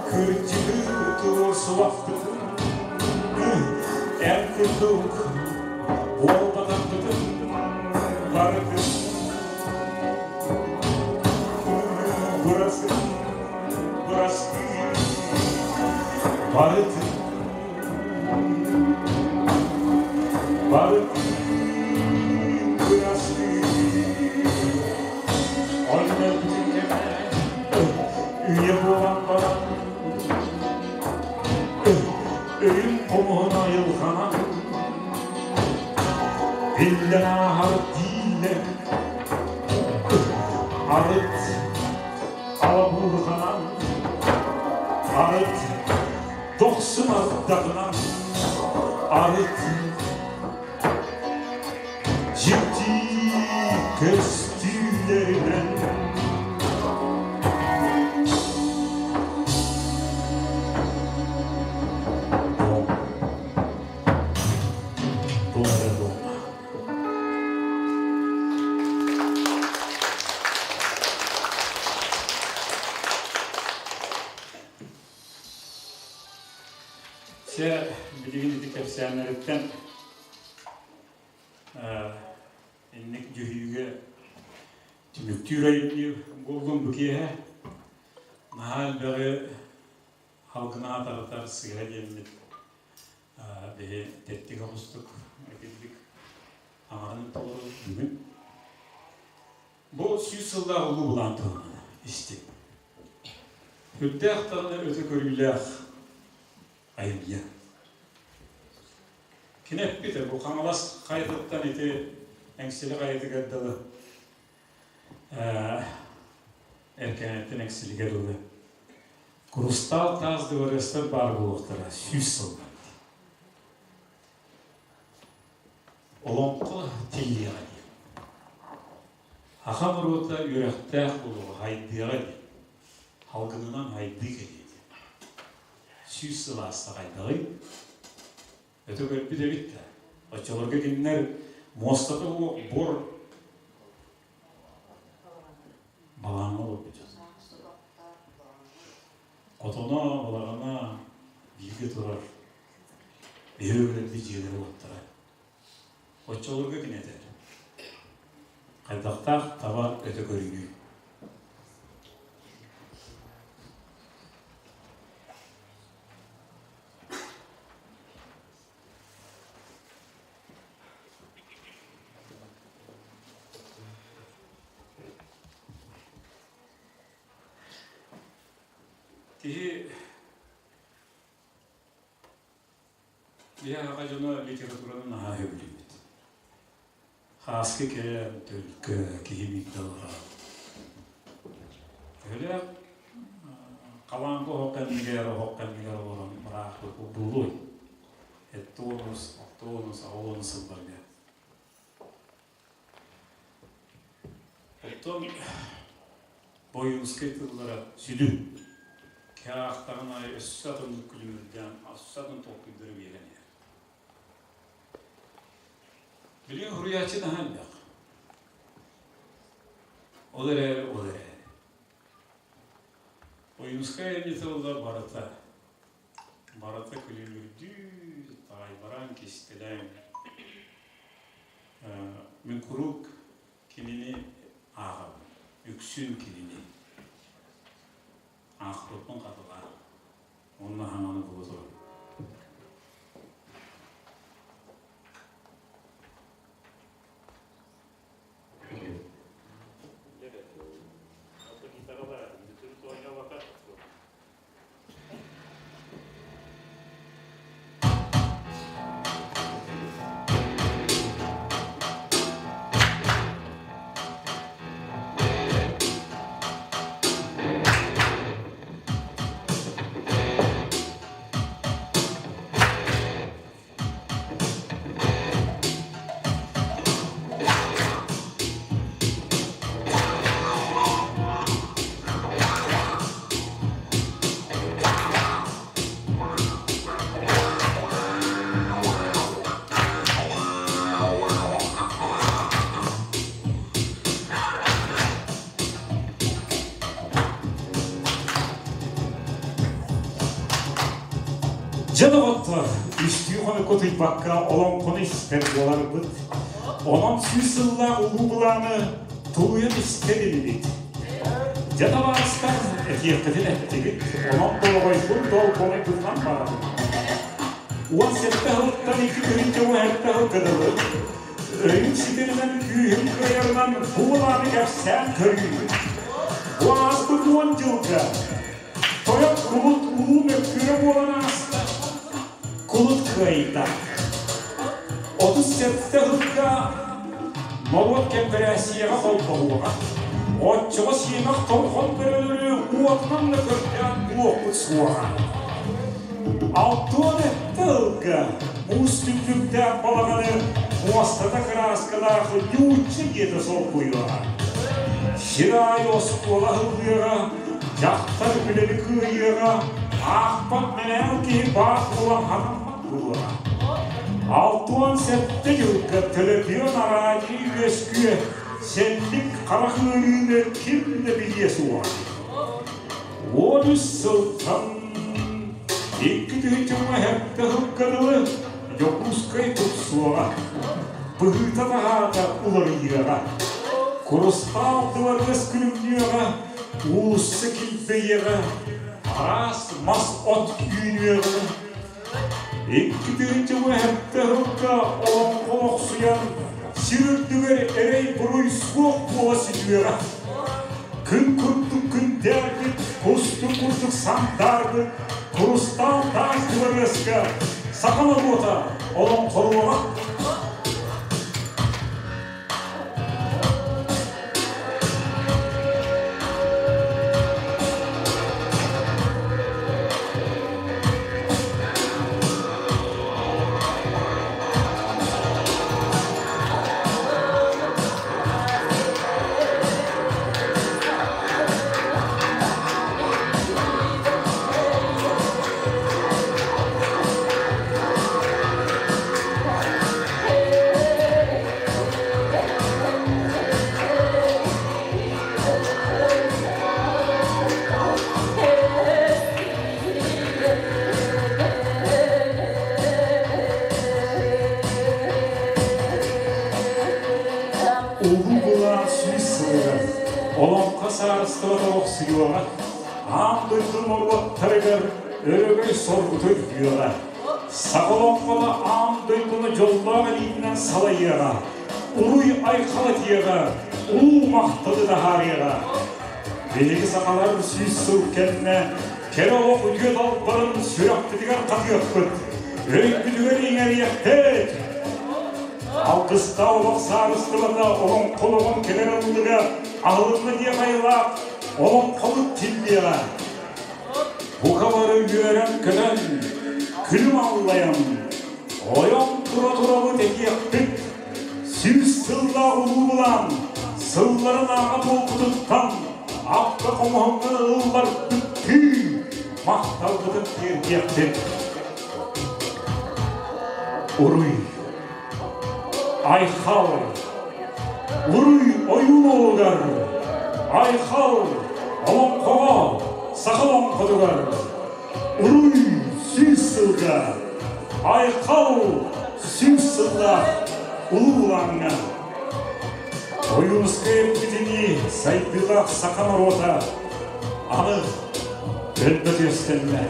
кырдьыгы туруорсубаппытын, эн курдук буолбатахпытын барытын. Бырастыы, бырастыы, барытын, барытын бырастыы. Онно бүтүн кэмэ үйэ буолан баран өйүм хомуһун айылҕанан биллэн ааһар дииллэр. Арыт алабуурҕанан, арыт Дохсун ардаҕынан арыт дьикти көстүүлэринэн Туох эрэ буолла. Чэ, билигин ити кэпсээннэриттэн инник дьүһүйүүгэ түмүктүүр айымньы буоллун бу киэһэ. Наһаа элбэҕи халгынаат аратар сыыһа диэммит биһи тэттик оҕустук этилдик аҥарын толору бүгүн. Бу 100 сыллаах улуу былаан туһунан истиҥ. Үрдээх даҕаны өтө көрүүлээх айымньы. Кини эппитэ бу Хаҥалас хайатыттан ити Эҥсили хайатыгар дылы Эркээнэттэн Эҥсилигэр дылы курустаал таас дыбарыастар баар буолуохтара 100 сылынан. Олоҥхо тиллиэҕэ диэн. Саха норуота үөрэхтээх буолуоҕа, хайдыаҕа диэн. Халгынынан хайдыы кэлиэ диэн. 100 сыл ааста хайдаҕый? Өтө көрбүт эбит да. Оччолорго кинилэр муостата буор балаҕаҥҥа олорбут дьон. Хотоно, балаҕана бииргэ турар биһиги үлэлии дьиэлэрэ-уоттара. Оччолорго кини этэр: Хайдахтаах таба өтө көрүүнүй? Киһи Биһи аҕа дьоно литератураны наһаа сөбүлүүбүт. Хааскы кэм, төлкө, киһи мигдалара. Төһөлөөх халааҥка оһох кэннигэр, оһох кэннигэр олорон ыраахпыт буолуой? Эттуонус, оттуонус, аҕуонус сылларга. Оттон Ойуунускай тыллара сүдү. Киһи аахтаҕын аайы өссө атыннык күлүмүрдээн, өссө атын толкуйдары биэрэн иһэр. Билигин суруйааччы наһаа элбэх. Ол эрээри, ол эрээри. Ойуунускай айымньы тыллар барыта, барыта күлүмүрдүү, таайбараан, кистэлэҥ. Мин куруук Кинини ааҕабын, үксүн кинини. Аахпыппын хатылаан, уонна хаҥаны була турабын. Дьэ, доҕоттор, үстүү хонукка утуйбакка олоҥхону истэр буоларбыт. Онон 100 сыллаах улуу былааны тулуйан истэр инибит. Дьэ, табаарыстар, этиэххитин эттигит, онон долоҕойбун долгоҥойбутунан барабын. 17 сылтан 2 тыһыынча 17 сылга дылы өйүм ситэринэн, күүһүм кыайарынан бу былааны кэпсээн көрүүбүт. Бу ааспыт 10 дьылга тойон кулут улуу мөккүөрэ буолан ааста. Кулут кыайда. 37 сылга норуот кэмпэрээссийэҕэ холбоһуоҕа. Оччоҕо сиэмэх торхон бөрөлөрү уотунан да көрдөөн буолуохпут суоҕа. Алтуон ылга муус түннүктээх балаҕаны муостата кырааскалаах ньуучча дьиэтэ солбуйуоҕа. Сир аайы оскуола аһыллыаҕа, дьахтар үлэни кыайыаҕа, аахпат мэнээл киһи баар буолан хатаммат буолуоҕа. 67 дьылга төлөпүөн араадьыйа үөскүө, сэллик харах ыарыыны ким да билиэ суоҕа. 13 сылтан 2007 сылга дылы Дьокуускай тупсуоҕа, быһыыта-таһаата уларыйыаҕа, Курустаал дыбарыас күлүмнүөҕэ, уулусса килбэйиэҕэ, араас мас-от үүнүөҕэ. 2007 сылга олоҥхо олохсуйан, сир үрдүгэр эрэй-буруй суох буола сүтүөҕэ. Күн курдук күндээрбит, кустук курдук сандаарбыт, курустаал таас дыбарыаска саха норуота олоҥхолуоҕа. Улуу былаан сүүс сылыгар Олоҥхо саарыстыбата олохсуйуоҕа, аан дойду норуоттарыгар өрөгөй соргуту үрдүөҕэ. Саха олоҥхото аан дойдуну дьоллоох илиитинэн салайыаҕа, уруй-айхал этиэҕэ, улуу махталы таһаарыаҕа. Биһиги сахалар 100 сыл кэннэ кэрэ олох үтүө далбарын сүрэхпитигэр хатыахпыт, өйбүтүгэр иҥэриэхпит. Алгыстаах олох саарыстыбата олоҥхолоҕун кэлэр ыллыга аһылынна диэх айылаах олоҥхобут тиллиэҕэ. Бука бары үөрэн-көтөн, күлүм аллайан, ойон тура-турабыт этиэхпит. 100 сыллаах улуу былаан сылларын ааҕа буолбутуттан апта хомуһуҥҥа ылларбыттыы махталбытын тиэрдиэхпит. Уруй! Айхал! Уруй ойуун Айхал олоҥхоҕо, саха олоҥхотугар! Уруй 100 сылга! Айхал 100 сыллаах улуу улааҥҥа! Ойуунускай эппитинии сайдыылаах саха норуота аны өлбөт үөстэннэ.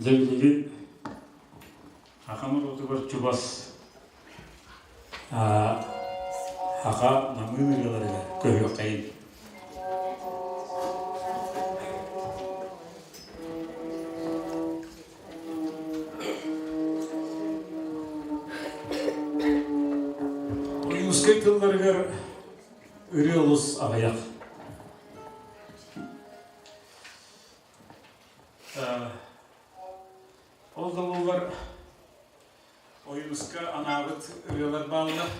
Дьэ билигин Саха норуотугар чугас саха намыын ырыаларыгар көһүөххэйин. Ойуунускай тылларыгар ырыа олус аҕыйах. Ол да буоллар Ойууска анаабыт ырыалар бааллар.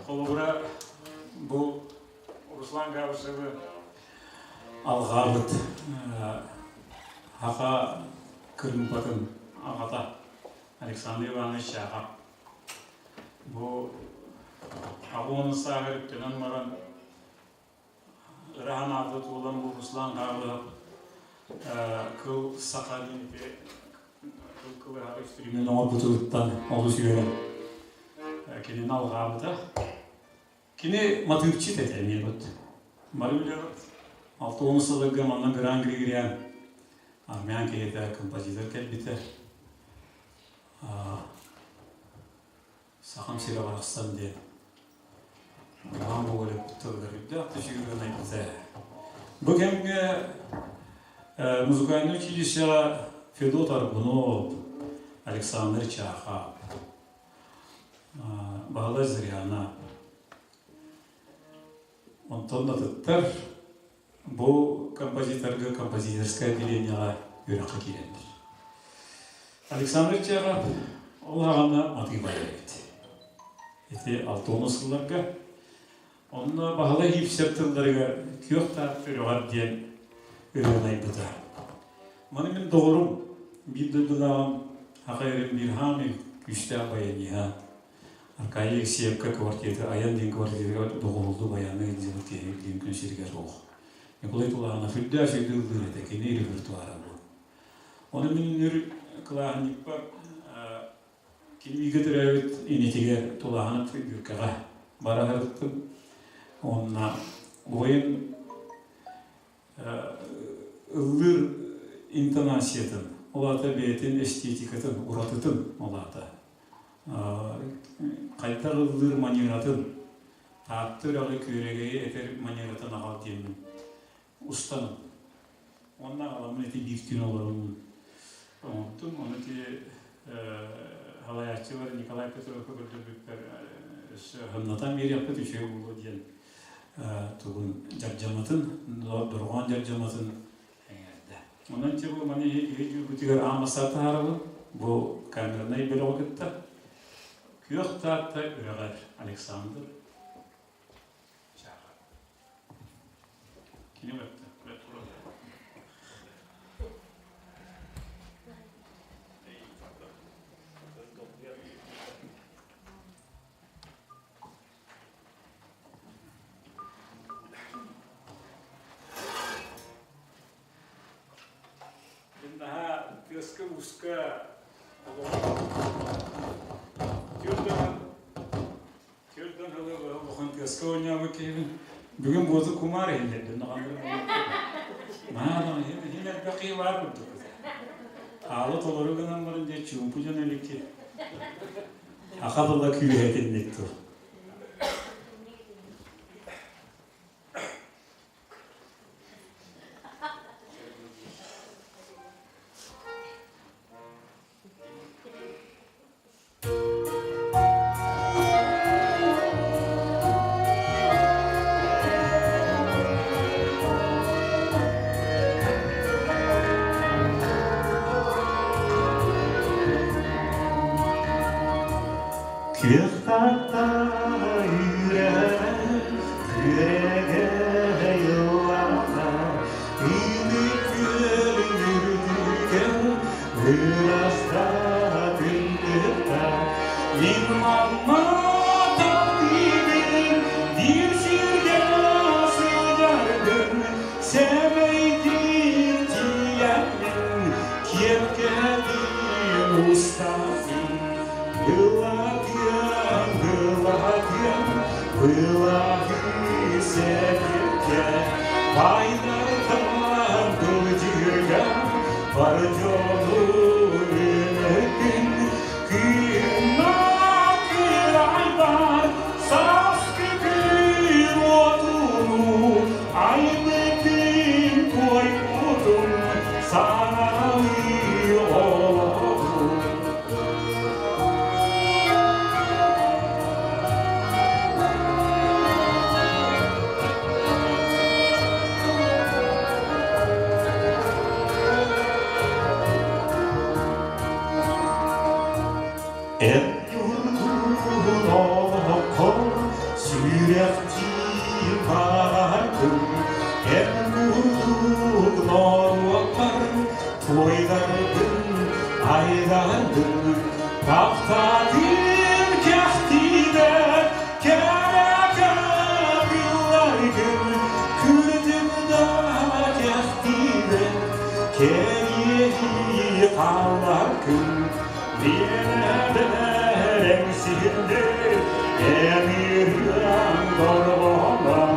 Холобура, бу Руслан Габышевы алҕаабыт Хаха кырыымпатын аҕата Александр Иванович Чаахап. Бу аҕа сааһар үктэнэн баран ырахан ааты туолан бу Руслан Габышев кыл саха диэн ити кыл кылыһах үстүрүмүн оҥорбутуттан олус үөрэн кинини алҕаабыта. Кини матыыпчыт этэ эмиэ бут. Бары билэбит. 60 сылларга манна Гран Григорян армян киһитэ композитор кэлбитэ. Сахам сирэ барахсан диэн Иван Гоголев тылыгар үрдээх түсүгүрэн айбыта. Бу кэмҥэ музыкальнай училищеҕа Федот Аргунов, Александр Чахов, Баһылай Зыряна, онтон атыттар бу композиторга композиторскай отделениеҕа үөрэххэ киирэллэр. Александр Чехов ол аҕана матыыба эбит. Ити 60 сылларга онно Баһылай Иипсэр тылларыгар Күөх таах үрэҕэр диэн ырыаны айбыта. Маны мин доҕорум, биир дойдулааҕым Хахайрым Бирхами күүстээх баяниһа Аркадий Алексеевка квартирата айан диэн квартиратыгар доҕуһуллуу баяны илдьибит киһи билигин күн сиригэр суох. Николай Тулаанов үрдээх сиргэ ыллыыр этэ, кини репертуара бу. Ону мин үнүр кылааһынньыкпар кини бииргэ төрөөбүт инитигэр Тулаанов Бүккэҕэ бара сырыттым. Уонна убайым ыллыыр интонациятын, ол аата бэйэтин эстетикатын, уратытын ол аата хайдах ыллыыр манератын, Таатта үрэҕи күөрэгэйи этэр манератын аҕал диэммин устан уонна аҕаламмын ити биир түүн олорон оҥортум. Ону ити салайааччылар Николай Петровка көрдөрбүппэр өссө ханнатан биэриэхпит үчүгэй буолуо диэн тугун дьардьаматын, дорҕоон дьардьаматын эҥээрдэ. Онон ити бу маны киһи дьүүлгүтүгэр аан бастаан таһаарабын. Бу камернай бөлөҕү кытта Күөх Таатта үрэҕэр Александр Чахов. Кини бэтте. Мин наһаа тыаска-ууска түөрт сылы улахан тыаска оонньообут киһибин. Бүгүн буоту кумаар иһиллэрдин наһаа иһин элбэх киһи баар курдук. Аалы толору гынан баран дьэ чуумпу дьон эбикки. Аха тыла күүһэ итинник тыл. Күөх таптала үрэҕэ, күөрэгэй ыллаҕа, Үүнүк күөлүн үрдүгэр ыраста күндүтэ. Мин манна таптыыбын, биир сиргэ сылдьарбын, сэмэйдиир тиийэммин, киэргэтиим устаҕын. Былатыан, былатыан, былаһы сэбиргэ, Байдартан былдьыга, бар дьону үмүтүн, Кыымнаах кырайбар, сааскы күн уотунуу, Аймытын туойбутун, саҥалыы олоҕун. Эн юртуун олоххор сүрэхтии баҕардым, эн курдук норуоппар туойдардым, айдардым, таптаатым кэхтиибэр кэрэ капылларгын, күрдүм да кэхтиибэр кэриэһи хаалларгын, Биэнэдэр эҥсиһиндэр эмириан дорҕоонон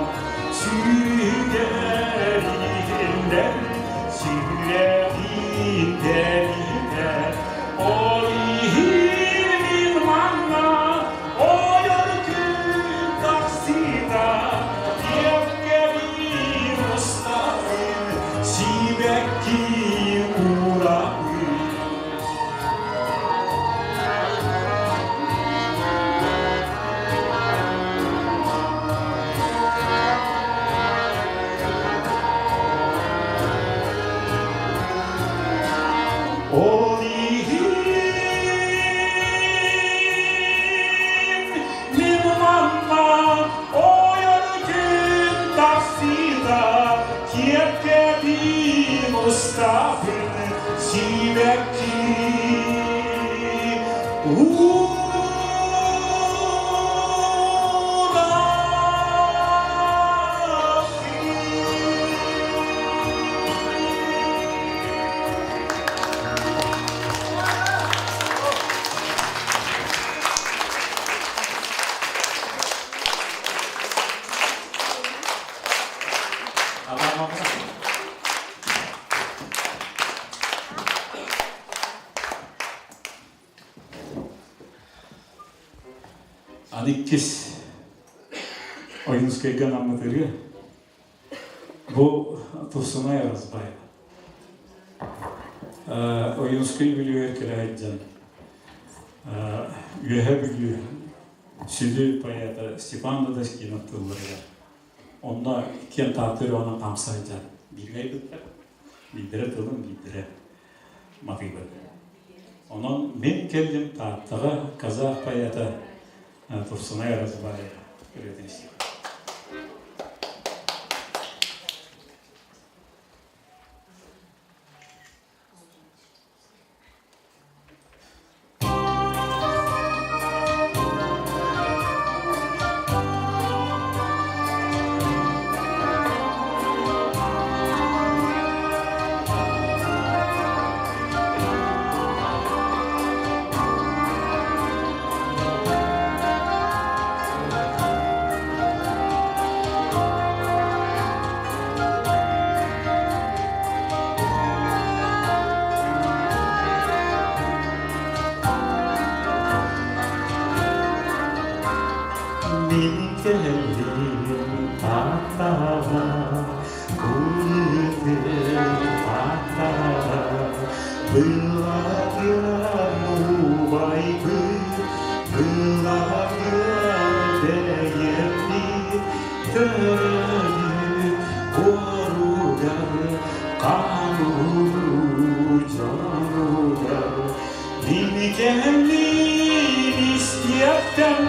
сүүгэр иһиндэр сүрэҕин тэбиитэ ол иһин мин манна Сибэкки уурабын. Ол иһин мин манна ойор күн тахсыыта киэпкэбин устабын сибэкки Аны иккис Ойуунускайга анаммыт ырыа. Бу Турсунай Оразбаева. Ойуунускай Бүлүүгэ кэлэ сылдьан Үөһэ Бүлүү сүдү поэта Степан Дадаскинов тылларыгар онно киэн тааттыр онон хамса сылдьан бииргэ айбыттар. Биирдэрэ тылын, биирдэрэ матыыбын. Онон мин кэллим Тааттаҕа казах поэта Турсунай Оразбаева ырыатын истиэххэ. Мин кэллим Тааттаҕа, кулутум Тааттаҕа, Былатыан убайбыт, Былатыан бэйэппит, Төрөөбүт буоругар, хаан-уруу дьонугар. Мин кэллим истиэхтэн,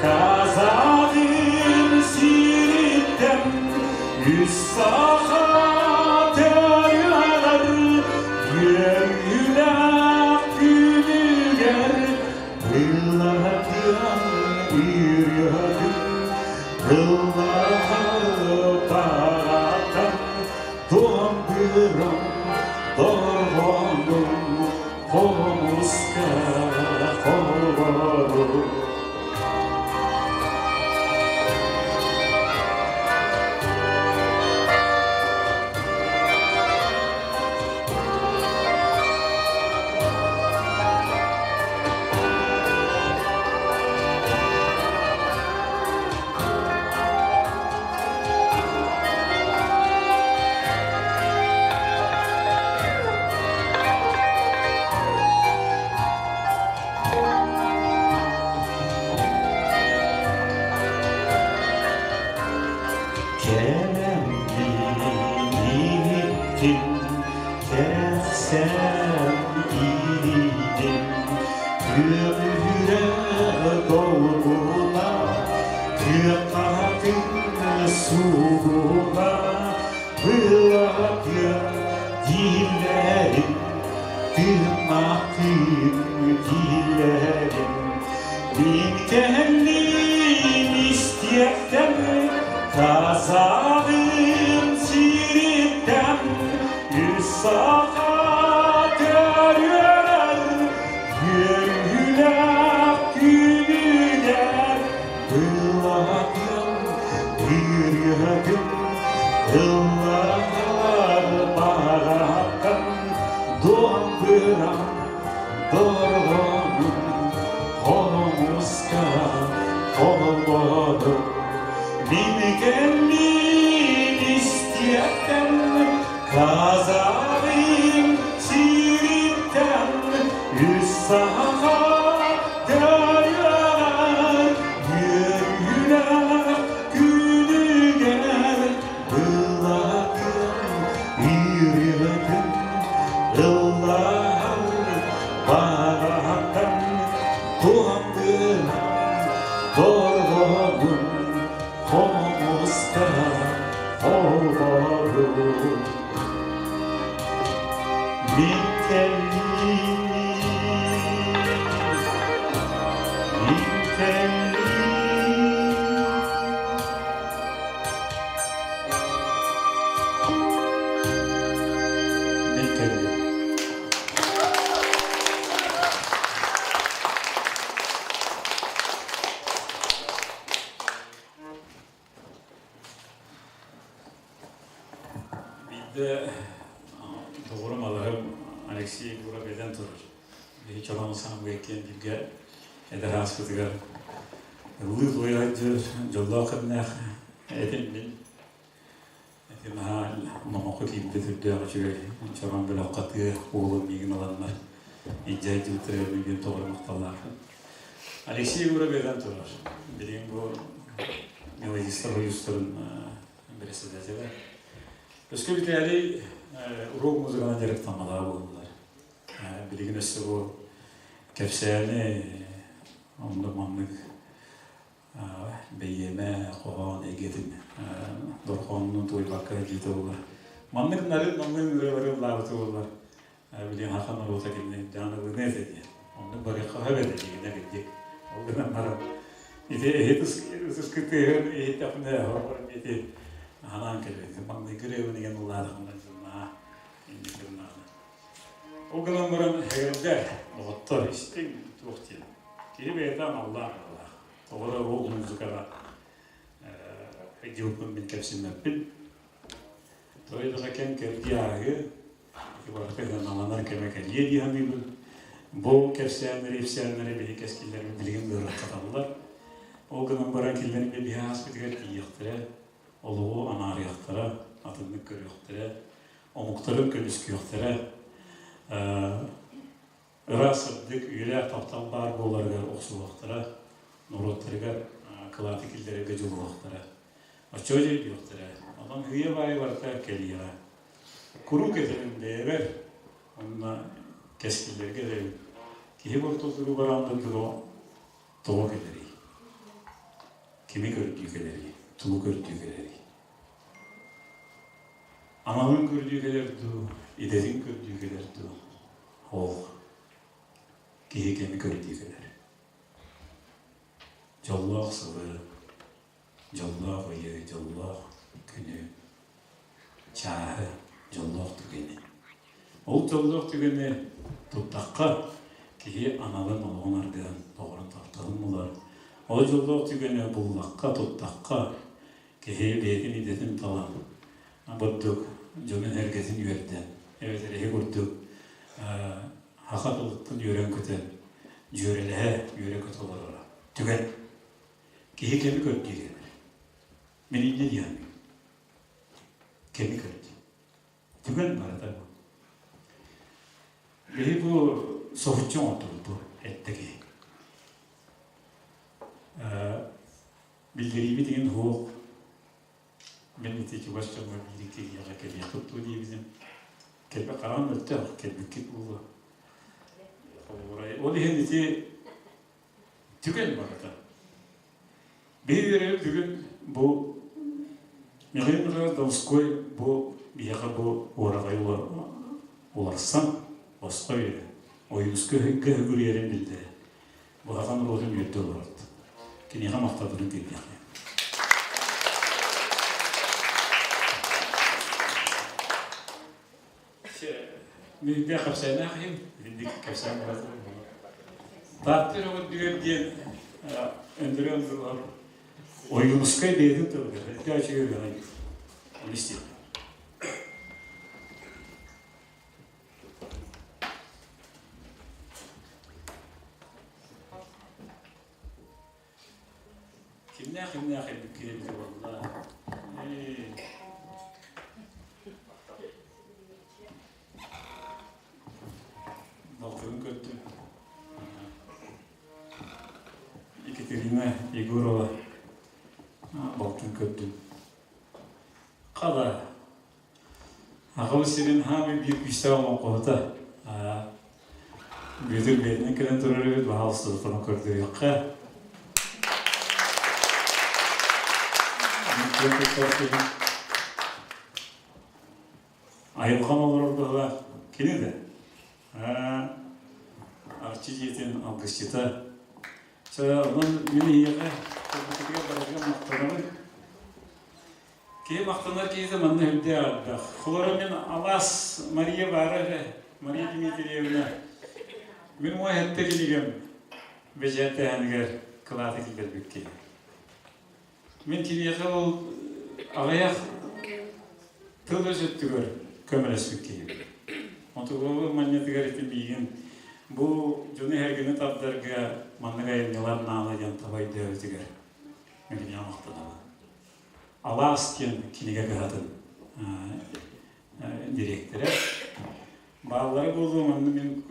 Казахым сириттэн, үс саха төрүөҕэр, үөрүүлээх күнүгэр, Ыллатыам ырыатын, ыллаһа туомбырам, дорҕоонум, хомуска холборум. Кэлэммин кэрэхсээн иирдим, Күөҕүрэ долгуна, күөххатын суугуна, Былатыа дииллэрин, тыыннаахтыын дииллэрин. Мин кэллим истиэхтэн, Казахым сириттэн, үс саха төрүөрэр, үөрүүлээх күнүгэр, Былатыам ырыатын, ыллаһар баҕаттан, Домбырам, дорҕоонум, хомуска холбодум. Мин кэллим истиэхтэн, Казахым Саха дайар үөрүүлээх күнүгэр былатын ырыатын ыллаһар баҕаттан туһаммын торҕонун хомуска холборун Мин кэллим, мин кэллим. Мин кэллим. Биирдэ доҕорум алаһым Алексей Егоров этэн турар. Биһи чороон саамга иккиэн бииргэ эдэр ааспытыгар ыллыы туойа сылдьар дьоллоох кэмнээх этим мин. Ити наһаа номоххо киирбит үрдээх үчүгэй чороон бөлөххө тыа уолун миигин ыланнар илдьэ сылдьыбыттара миигин тоҕо махталлаахпын. Алексей Егоров этэн турар. Билигин бу мелодистар союзтарын председателэ. Өскө Виталий урок музыканан дьарыктамматаҕа буоллар. Билигин өссө бу кэпсээни оннук маннык бэйиэмэ, хоһоон эйгэтин дорҕооннун туойбакка дьиэтэ буолар. Маннык нарын намыын ырыалары ыллаабыта буоллар билигин хахан норуота кинини дьаанылыны этэ диэн. Оннук барыахха сөп этэ дьиҥинэ кырдьык. Ол гынан баран ити иһит ытыскытыһын иһиттэхпинэ хоһоон ити ханаан кэлбит. Маҥнайгы ырыабын игэн ыллаатахпына дьоннаа инник гыннаҕына. Ол гынан баран эһэрдэ доҕоттор истиҥ туох диэн. Киһи бэйэтэ аналлаах быһыылаах. Тоҕо эрэ ол музыкаҕа дьылпын мин кэпсиммэппин. Тоҕо кэм кэрдии ааһыы ити барыта ыаналанар кэмэ кэлиэ дии саныыбын. Бу кэпсээннэри, ипсээннэри биһи кэскиллэрбит билигин ыарырҕаталлар. Ол гынан баран кинилэр биһи ааспытыгар тиийиэхтэрэ, олоҕу анаарыахтара, атыннык көрүөхтэрэ, омуктарын көмүскүөхтэрэ. Ыраас сырдык, үйэлээх таптал баар буоларыгар охсуһуохтара, норуоттарыгар кылааты киллэрэргэ дьулуһуохтара. Оччоҕо дьэ өйдүөхтэрэ. Онон һыйа баайы барыта кэлиэҕэ. Куруук этэрим бэйэбэр, уонна кэскиллэргэ этэбин. Киһи бортотугу бараан дойдуга тоҕо кэлэрий? Кими көрдүү кэлэрий? Тугу көрдүү кэлэрий? Аналын көрдүү кэлэр дуу, идэтин көрдүү кэлэр дуу? Ол киһи кэми көрдүү кэлэр. Дьоллоох сылы, дьоллоох ыйы, дьоллоох күнү, чааһы, дьоллоох түгэни. Ол дьоллоох түгэни туттахха, киһи аналын олоҕун аргыһын, доҕорун тапталын булар. Ол дьоллоох түгэни буллахха, туттахха, киһи бэйэтин идэтин талан, бурдук дьонун-сэргэтин үөрдэн, эбэтэр эһи курдук саха тылыттан үөрэн-көтөн, дьүөрэлэһэ, үөрэ-көтө олороро. Түгэн. Киһи кэми көрдүү кэлэр. Мин инньэ диэхпин. Кэми көрдүү. Түгэн барыта бу. Биһи бу соһуччу оҥордубут бу эттэ киһи. Биллэриибит иһин суох. Мин ити чугас дьоҥҥо биир киһиэхэ кэлиэх туттуу диэбитим. Кэлбит хараҕым мөлтөх, кэлбиккит буолуо. Ол иһин ити түгэн барыта. Биһиги үөрэбит бүгүн бу Михаил Михайлович Донской бу биһиэхэ бу уораҕайы уларсан босхо биэрэн Ойуунускай үгүрүйэрин биллэрэ. Быһаҕан норуотун үөрдэ олорорт. Киниэхэ махталбытын тиэрдиэххэ. Миирдэ кэпсээнээх иһин, итинник кэпсээн барар. Таатта үрдүгэр диэн Өндөрө Өндөрөр Ойуунускай бэйэтин тылыгар эрдэ үчүгэй үөрэҕин оны истиэххэ. Кимнээх кимнээх элбиккин эбитэ буолла. Балтыбын көрдүм. Екатерина Егорова балтын көрдүм. Хала Аҕабыт сирин хаамый биир күүстээх олоҥхоһута Бүөтүр бэйэтинэн кэлэн турар эбит, баһаалыста тутан көрдөрүөххэ. Айылҕам олорор быһыылаах кини да. Арчы дьиэтин алгысчыта. Чэ, онон мин эһиэхэ көрбүтүгэр барытыгар махтанабын. Киһи махтанар киһитэ манна үрдээх элбэх. Холоро мин алаас Мария баара эрэ, Мария Дмитриевна. Мин уон сэттэ кинигэм бэчээттээһинигэр кылааты киллэрбит киһи. Мин киниэхэ ол аҕыйах тыл-өс өттүгэр көмөлөспүт киһи. Онтугу манньатыгар ити миигин бу дьону эһэргини тардарга маннык айымньылар наада диэн таба өйдөөбүтүгэр мин киниэхэ махтанабын. Алаас диэн кинигэ кыһатын дириэктэрэ. Бааллара буолуо манна мин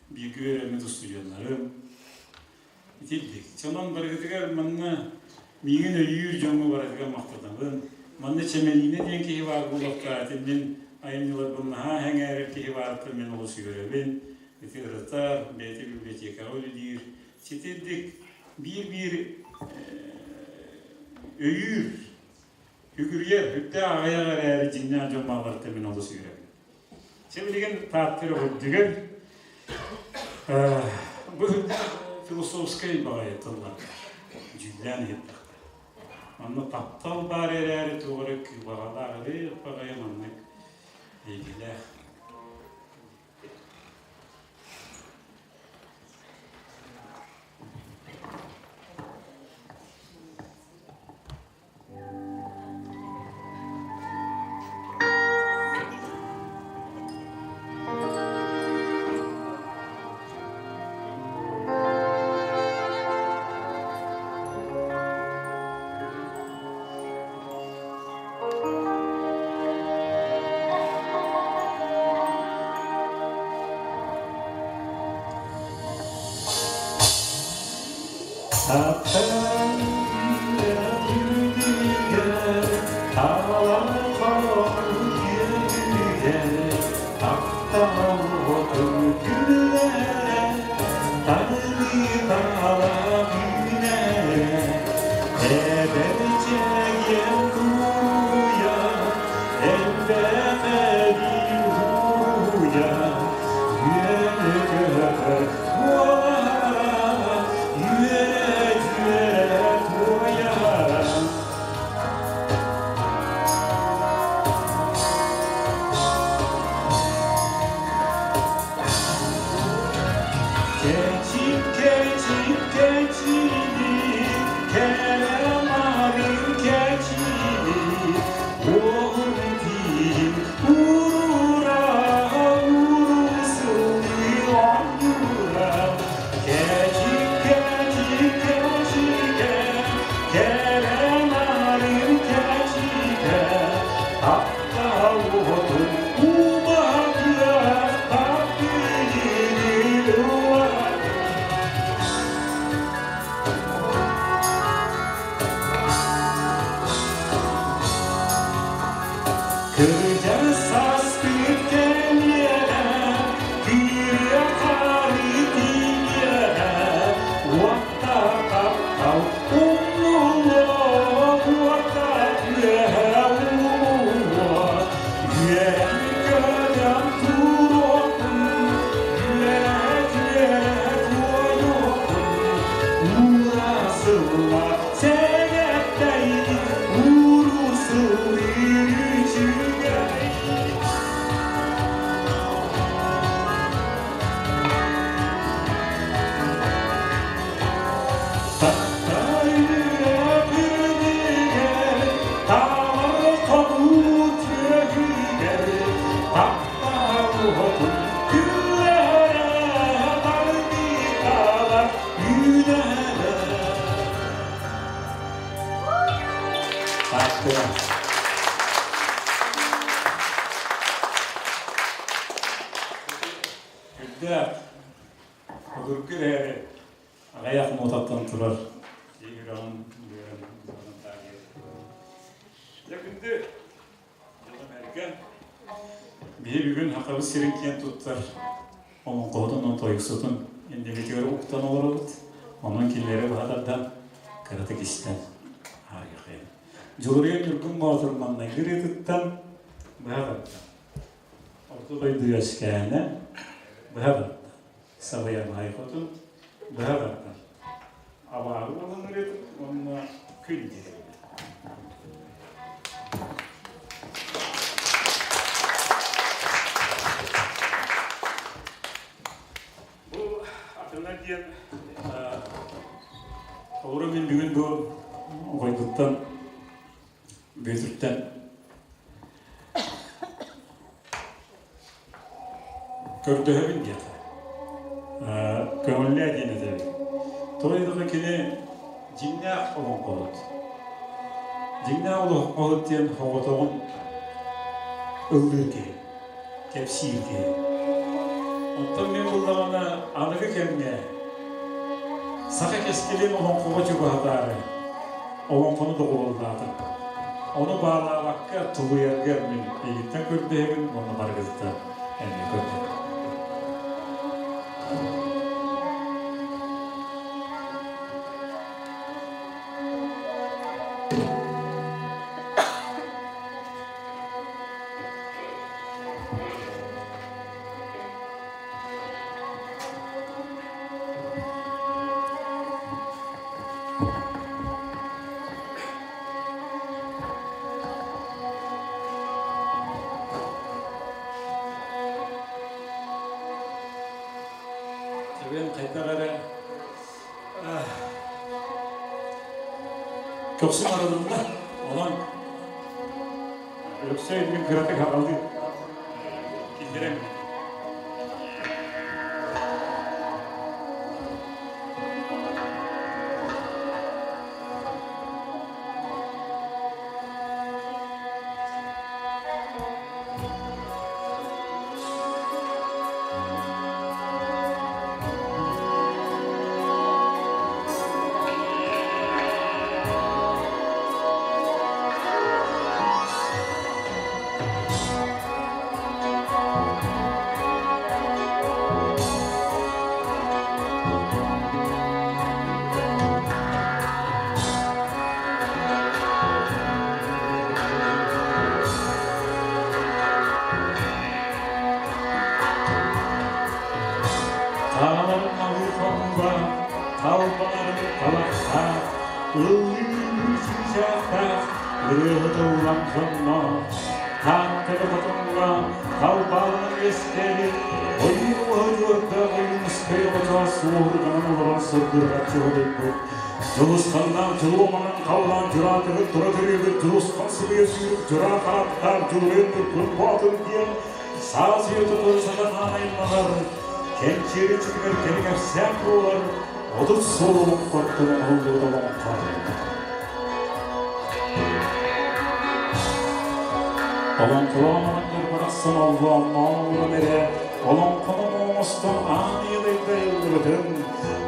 бииргэ үөрэммит устудьуоннарым. Итирдик. Сонон барыгытыгар манна миигин өйүүр дьоҥҥо барытыгар махтанабын. Манна Чэмэлиинэ диэн киһи баар буолуохтаах. Ити мин айымньыларбын наһаа сэҥээрэр киһи баарыттан мин олус үөрэбин. Ити ырытар, бэйэтэ библиотекаҕа үлэлиир. Ситирдик биир-биир өйүүр, үгүрүйэр, үрдээх аҕыйах эрээри дьиҥнээх дьон баалларыттан мин олус үөрэбин. Чэ билигин Таатта үрдүгэр бу үрдээх философскай баҕайы тыллар дьүүллээн иһиттэхтэр. Манна таптал баар эрээри туох эрэ кыыбаҕалаах эрэ баҕайы маннык эйгэлээх. Үрдээх, обургу эрээри. Аҕыйах нуотаттан турар Тииҥ үрэҕин быарын быарын таарыйар. Дьэ күндү дьонум эргэ биһи бүгүн Хахабыт сирин киэн туттар олоҥхоһутун уонна тойуксутун иннибитигэр уктан олоробут. Онон кинилэри быһа тардан кыратык истэн аарыахайын. Дьулуруйан Ньургун Боотур маҥнайгы ырыатыттан быһа тардан Орто дойду үөскээнэ быһа тардан Сабыйамай хотун быһа тардан абааһы уолун ырыатын уонна күн диэри. Бу атына диэн Холобура мин бүгүн бу оҕойбуттан Бүөтүртэн көрдөһөбүн диэххэ. Көҥүллээ диэн этэбин. Тоҕо диэтэххэ кини дьиҥнээх олоҥхоһут. Дьиҥнээх олоҥхоһут диэн соҕотоҕун ыллыыр киһи, кэпсиир киһи. Оттон мин буллаҕына аныгы кэмҥэ саха кэскилин олоҥхоҕо чугаһатаары олоҥхону доҕуһуоллаатым. Ону баалаабакка тулуйарга мин эйигиттэн көрдөһөбүн уонна барыгытыттан эмиэ көрдөһөбүн. Эбэм хайдах эрэ көхсүм арылынна. Онон Өлөксөй мин кыратык аҕалыы киллэрэн Тааларым аҕыы хонууга, талбанарым талахтаах, ыллыыр чыычаахтаах, ырыаһыт ыллам сонноох, Тааттаны хотоҥҥо талбааланан үөскээбит, ойуун уоһа дьуордаах ойуунускай оҕочоос суоһурҕанан олорон сырдырҕаччы уһуйбут, Дьулусханнаах дьулуо маҥан халлаан дьураатыгын тура төрүөбүт дьулусхан сымыйа сүүрүк дьураа хараптаах дьулуруйан ньургун боотур диэн саас үйэтэ саха хаан аймаҕар кэнчиэри чүтүгэр кэри кэпсээн буолар 30 сыл олоҥхоттон оҥоһуллубут олоҥхо. Олоҥхолоон оҕонньор барахсан оллоонноон олорон эрэ олоҥхонон оҥостон аан ийэлэргэ айыллыбытын,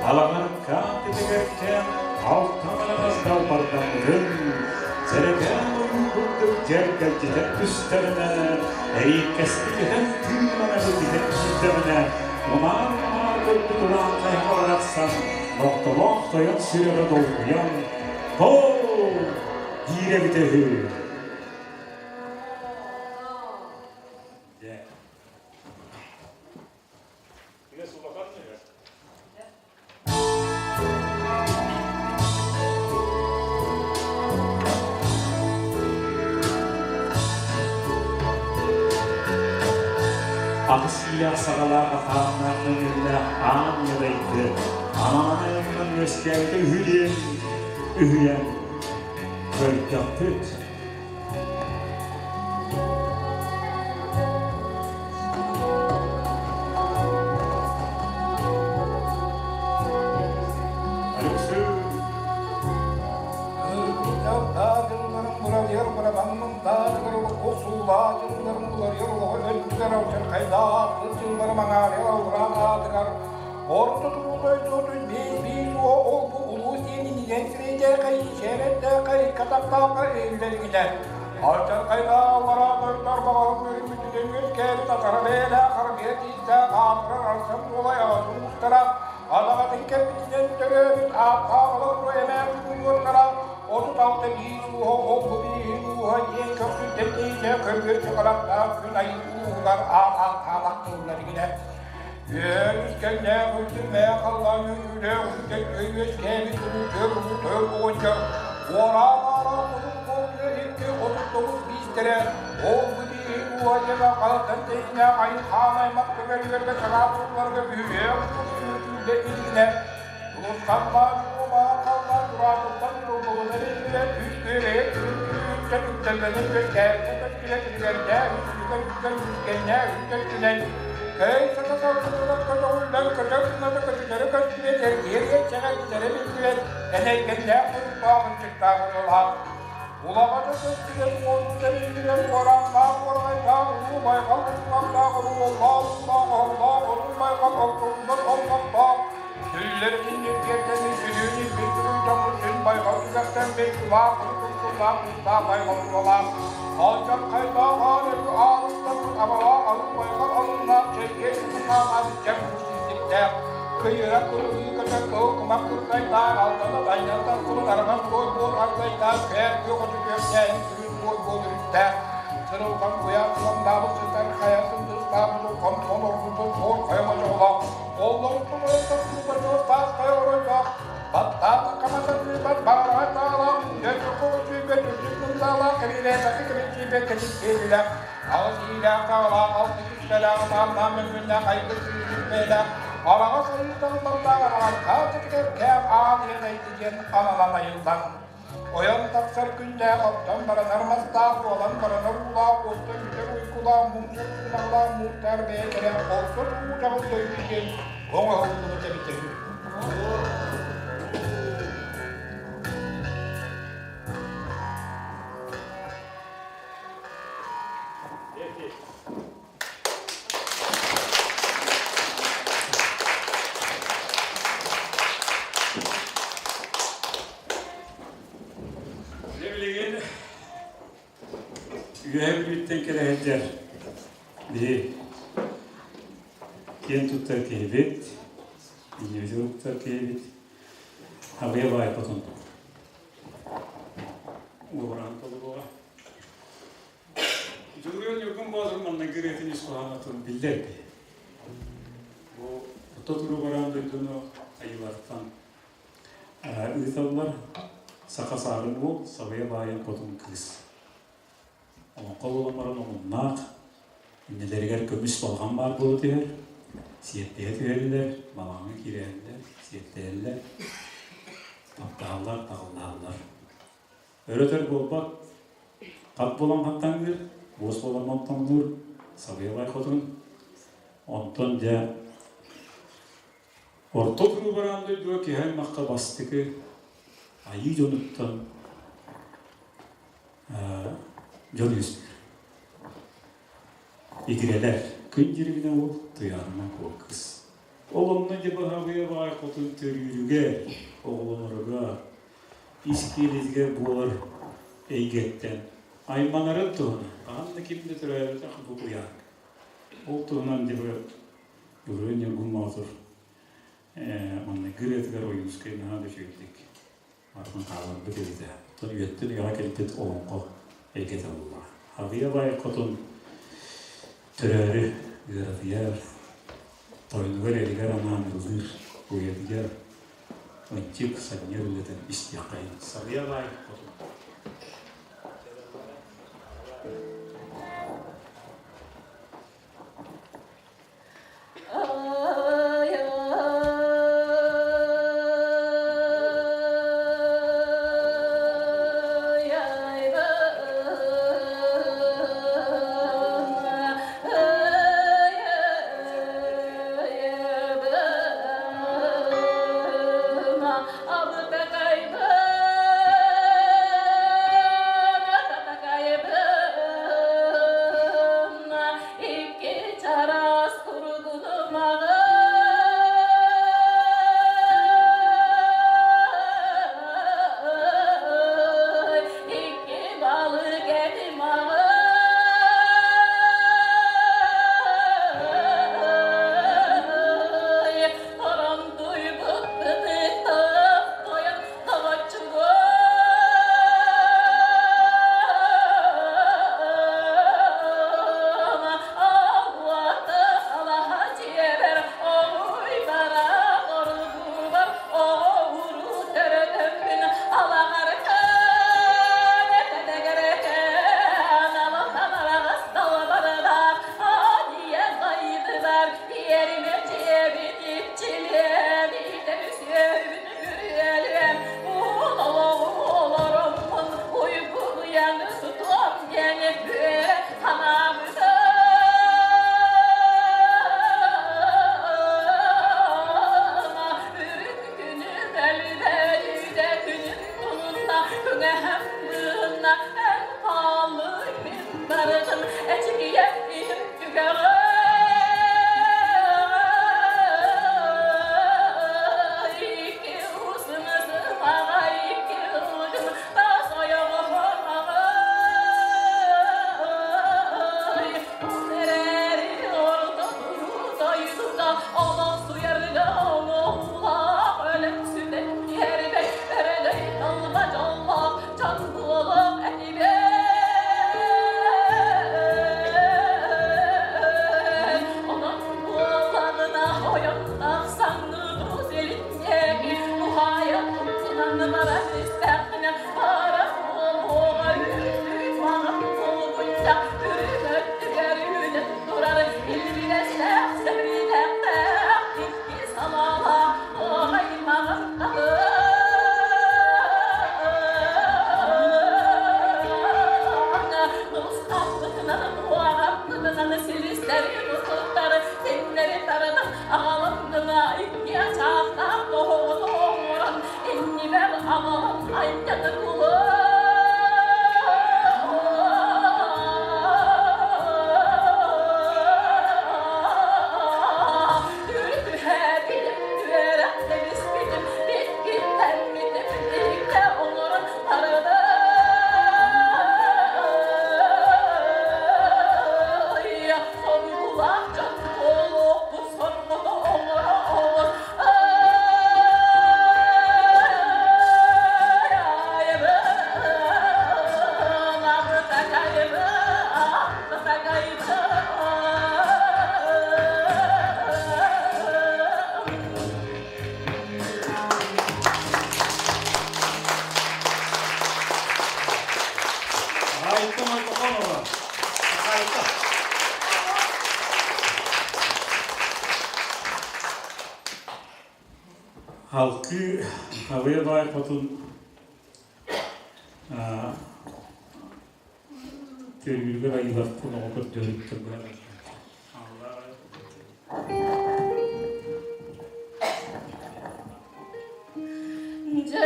алаҕаркаан тэтэгэркээн алтан араҕас далбардаммытын, дьэрэкээн ойуу курдук дьэргэлдьитэн түстэҕинэ, эриэккэстик этэн тыынан эбилдитэн киирдэҕинэ, унаар-унаар көрбүт улахан хайаҕа барахсан нохтолоох тойон сүрэҕэ долгуйан, «Тоо!» диир эбитэ үһү. Дьэ. Аҕыс иилээх саҕалаах атааннаах мөҥүөллээх аан ньадайды анаан айанынан үөскээбитэ үһү диэн үһүйэн көрдөхпүт. Суулаах дьылларым буларыйар олоҕу өлбүтэр алдьархайдаах дьылларым аҥаарыйар алҕаан аатыгар. Орто туруу дойдутун биир ол-бу улуус диэнинэн сирэйдээхэй, сиэрэтээхэй, катахтаахха иһиллэригинэ, алдьархайдаах аллараа дойдулар баҕаһын көрүммүтүнэн үөскээбит атара бэйэлээх армия тиистээх аатырар Арсан Туолай аҕатын уустара, адаҕатын кэлбитинэн төрөөбүт ааттаах олорбу эмээхсин уйуоттара 36 биис ууһа ол-бу бииһин ууһа диэн көхсүттэн тэйитэ көрбүөччү харахтаах күн айыы ууһугар аат-ааттаалах тылларыгына Үөрүскэннээх үрдүмээх халлаан үүнүүлээх үрдэн үөскээбит улуу төр улуу төр оҕонньор уораан-аараан мутук буолтуйар икки 39 биистэрэ ол бу бииһин ууһа дьэбэ хаһыттан тэйиннээх айыл-хаан аймах көмөлүгэргэ чараах сылларга үһүөх сүүрдэ илигинэ Тулусхаллаан уомаан халлаан тураатыттан туруллубута биллибэт үс күөрэйэ күрүн-күрүттэн үктэллэнэн үөскээбитэ көстүбэт үлүгэрдээх үс үлүгэр үскэннээх үс көй сата сарсыныгар көтөҕүллэн көтөр кыната көтүтэрэ көстүбэт эргийэр иэччэҕэ бүтэрэ биллибэт энэйгэннээх туруктаах ынчыктаах ырыалаах Улаҕата көстүбэт уонута биллибэт уорааннаах уораҕайдаах улуу байҕал уҥуохтаах урууллаах уулаах оһоллоох отун байҕал ортолунан оллохтоох Сүллэритин ньиргиэрдэммит сүлүүн илбит туруйдаммыт сүн байҕал түгэхтэммит тулаах туллаах уустаах байҕал тулалаах алдьархайдаах аан өргү аалыстаммыт абалаах алын байҕал алыннаах чэйгэ сытыннаах абыччам күүстүктээх кыйыра курулуу көтөр кыһыл кумах курдайдаах алдана тайнантан кулун араҥас буой буор ардайдаах кээр күөх оту күөртээһин сүрүн буой буол үрүттээх сырылҕан куйаар суламнаабыт сытар хайа сындыыстаабыт хонтон оргутун суор хайа мочоҕолоох Оллоруттан ойоттон куубачуос таас хайа оройдоох, баттаата хамата тыыбат баараҕай таалаах, дьөргөккө сүүрбэт үрдүк мындаалаах, кэбиилээтэххэ кэбинчиибэт кэтит киэлилээх, аҕыс иилээх таалаах, алты күскэлээх, атааннаах мөҥүөннээх, айгыр сүүрүк бэйэлээх, араҕас айыытан бардаах араҕастаах кэтигэрдээх аан ийэ дайды диэн аналан айыллан Ойон тахсар күннээх, оттон баранар мастаах, уолан баранар уулаах, уостан бүтэр уйгулаах, муҥсар куунаҕалаах муустаар бэйэ кэрэ, орто туруу дойду диэн оҥоһуллубут эбитэ үһү. Дьэ билигин Үөһээ Бүлүүттэн кэлэ сылдьар биһи киэн туттар киһибит, иннибитин туттар киһибит Абыйа баай хотун уобараһын толоруоҕа. Дьулуруйан Ньургун Боотур манныгы ырыатын ис хоһоонотун биллэр киһи. Бу орто туруу бараан дойдуну айыылартан ыыталлар саха саарын уол, сабыйа баайын хотун кыыс. Олоҥхо буолан баран омуннаах, иннилэригэр көмүс балаҕан баар буола түһэр, сиэттиһэ түһэллэр, балаҕаҥҥа киирэллэр, сиэттиһэллэр, таптаһаллар, таҕыллаһаллар. Өрөтөр буолбат, хат буолан хаттаҥныыр, буос буолан монтоҥнуур, сабыйабай хотун. Онтон дьэ орто туруу бараан дойдуга киһи аймахха бастакы айыы дьонуттан дьон үөскүүр. Игирэлэр күн дьирибинэ уол, туйаарынан куо кыыс. Ол онно дьэ баһабыйа баай хотун төрүүрүгэр, оҕолоноругар, ис киэлитигэр буолар эйгэттэн айманарын туһунан хаһан да ким да төрөөбөтөх бу куйаар. Ол туһунан дьэ Ырыа Ньургун Боотур маҥнайгы ырыатыгар Ойуунускай наһаа да үчүгэйдик барытын хаалларбыт эбитэ. Оттон үйэттэн үйэҕэ кэлбит олоҥхо эйгэтэ буоллаҕа. Аҕыйа баай хотун төрөөрү ыаратыйар, тойонугар эригэр анаан ыллыыр уйатыгар ынчык санньыар үлэтин истиэххэйин. Сабыйа баай хотун. Олохсуйарга оҥоһуулаах өлөн сүтэн иһэрбэт өрөгөй талба дьоллоох дьон буолуох этибит. Онон буоллаҕына ойон тахсаҥҥыт Рус илиннээки уһаайа тупсунан баран истэххинэ баара буолуоҕа үүт маҥан булгунньах үрүҥ өттүгэр үүнэн турар илбигэстээх сэбирдэхтээх икки салаалаах туоҕай маҥан Нустаахпытынан, силистэри мутуктары сиҥнэри тардан аҕалан икки ачаахтаах тоһоҕону оҥорон иннибэр аҕалан айнньаны Түһээбитим, түөрэх тэбиспитим, иккиттэммитим, иккэ оҥорон барыдай. Соргулаах дьон буолуохпут соргуну оҥоро оҕус. Айыбын, абытакайбын, абытакайбын. Айта Майтаканова. Айта. Халкы Абыя баай хотун төрүүрүгэр айыларкын оҕо көрдөрүттэр Дьэ.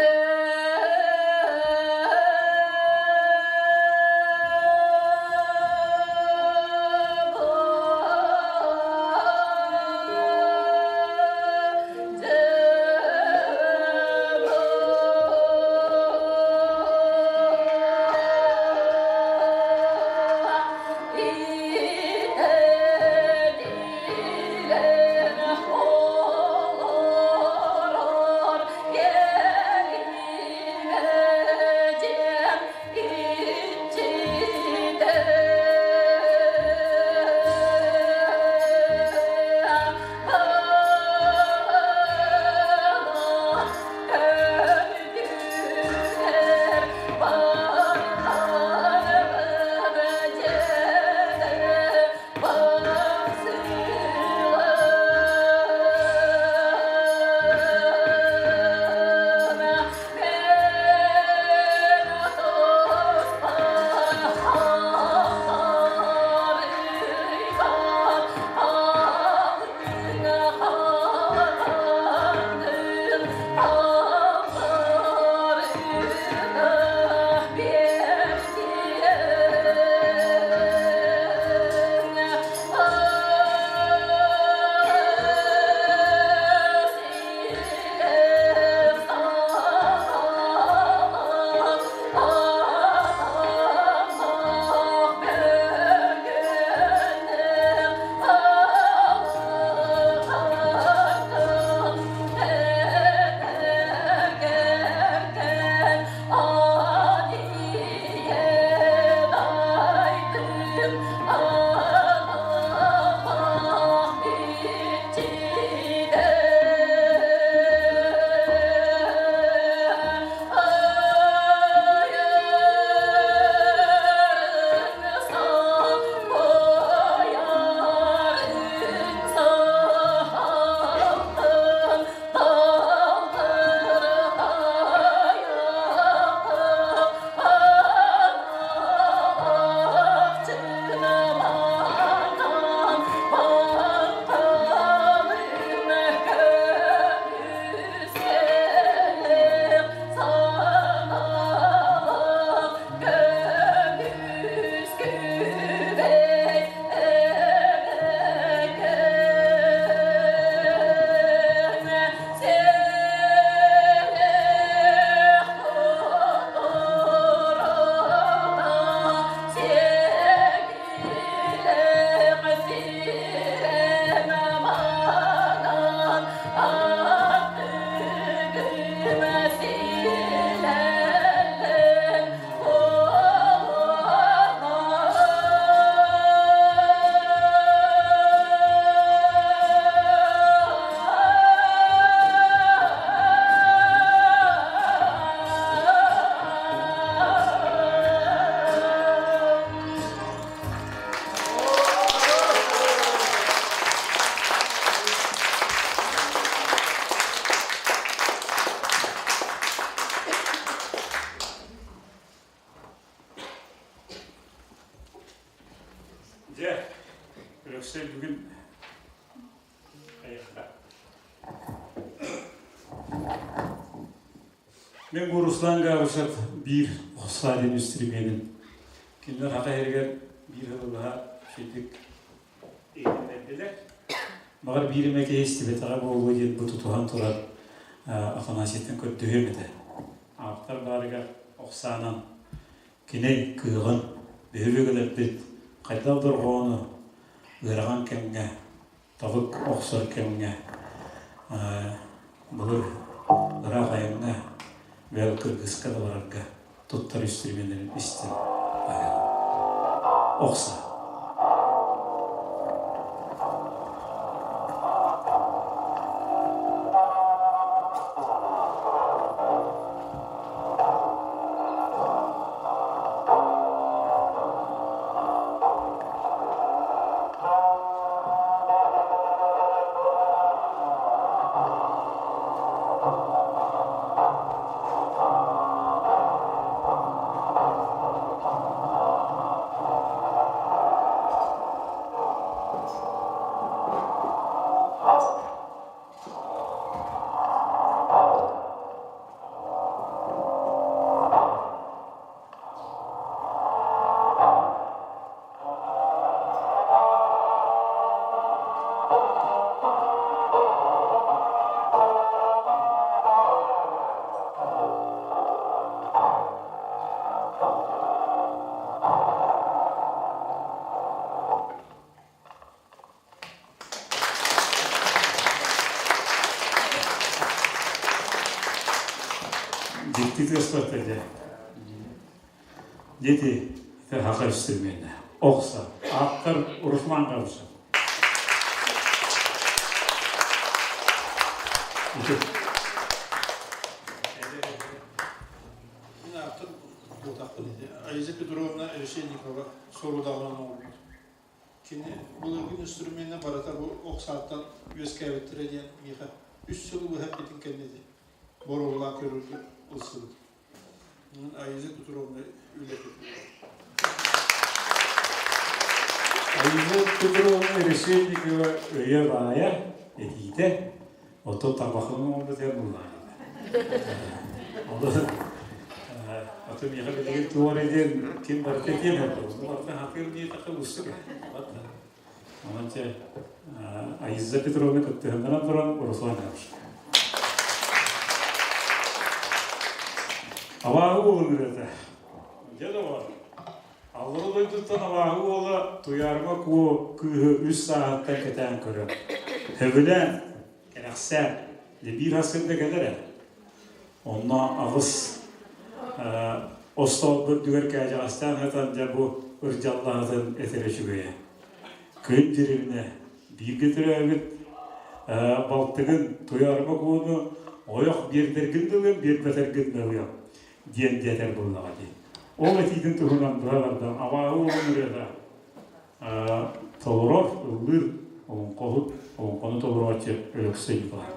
Мин бу Руслан Габышев биир охсаа диэн үстүрүмүөнүн кинилэр хаха иһигэр биир ылылаһа үчүгдүк иһитиннэрдилэр. Баҕар биир эмэ киһи истибэтэҕэ буолуо диэн бу тутуһан турар Афанасьевтан көрдөһүөм этэ. Ааптар баарыгар охсаанан кини кыаҕын бөһүлүк хайдах дорҕоону ыарахан кэмҥэ табык охсор кэмҥэ былыр ыраах айаҥҥа бэл кыргыска да барарга туттар үстүрүмүөннэрин истэн аһыаҕым. Охса. Дьикти тыаспат этэ. Дети хаха үстүрмүөнэ. Охса. Ааптар Руслан Габышев. Мин ааптар буолтахпын ити. Аиза Петровна Решетникова сорудаҕынан оҥорбут. Кини былыргы инструмена барыта бу ох сааттан үөскээбиттэрэ диэн миэхэ үс сылы быһа эппитин кэннэ ити боруобалаан көрүүгэ ылсыбыт. Аиза Петровна үлэтэ. Аиза Петровна Решетникова өйө баайа, этиитэ, оттон табахын оҥорбут эр буллаҕа. Ол аты миэхэ билигин туох эрэ диэн ким барыта этиэн сөп. Барыта хатыыр диэтэххэ уустук. Онон чэ Аиза Петровна кыттыһыннаран туран Руслан Габышев. Абааһы уолун ырыата. Дьэ доҕор, Аллара дойдуттан абааһы уола Туйаарыма Куо кыыһы үс сааһыттан кэтээн көрөр. Сөбүлээн, кэрэхсээн, дьэ биир сарсыарда кэлэр ээ. Онно аҕыс остоолбо үрдүгэр кээдьэҕэстээн сытан дьэ бу ырдьаллаһытын этэрэ үчүгэйэ. Күн дьирибинэ бииргэ төрөөбүт балтыгын Туйаарыма Куону ойох биэрдэргин да ылыам, биэрбэтэргин да ылыам диэн диэтэр буоллаҕа дии. Ол этиитин туһунан быһа бардан абааһы уолун ырыата толорор, ыллыыр олоҥхоһут, олоҥхону толорооччу Өлөксөй Николаев.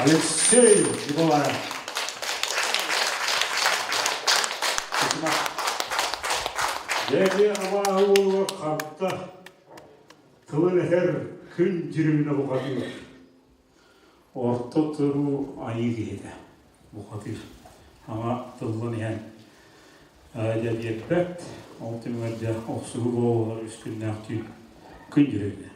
Алексей Николаев. Дьэки абааһы уолугар харта тылын этэр күн дьүрүмүнэ бухатыыр. Орто туруу айыы киһитэ бухатыыр. Ама тыллан иһэн дьэ биэрбэт, ол түмүгэр дьэ охсуһуу буолар үс күннээх түүн күн дьүрүмүнэ.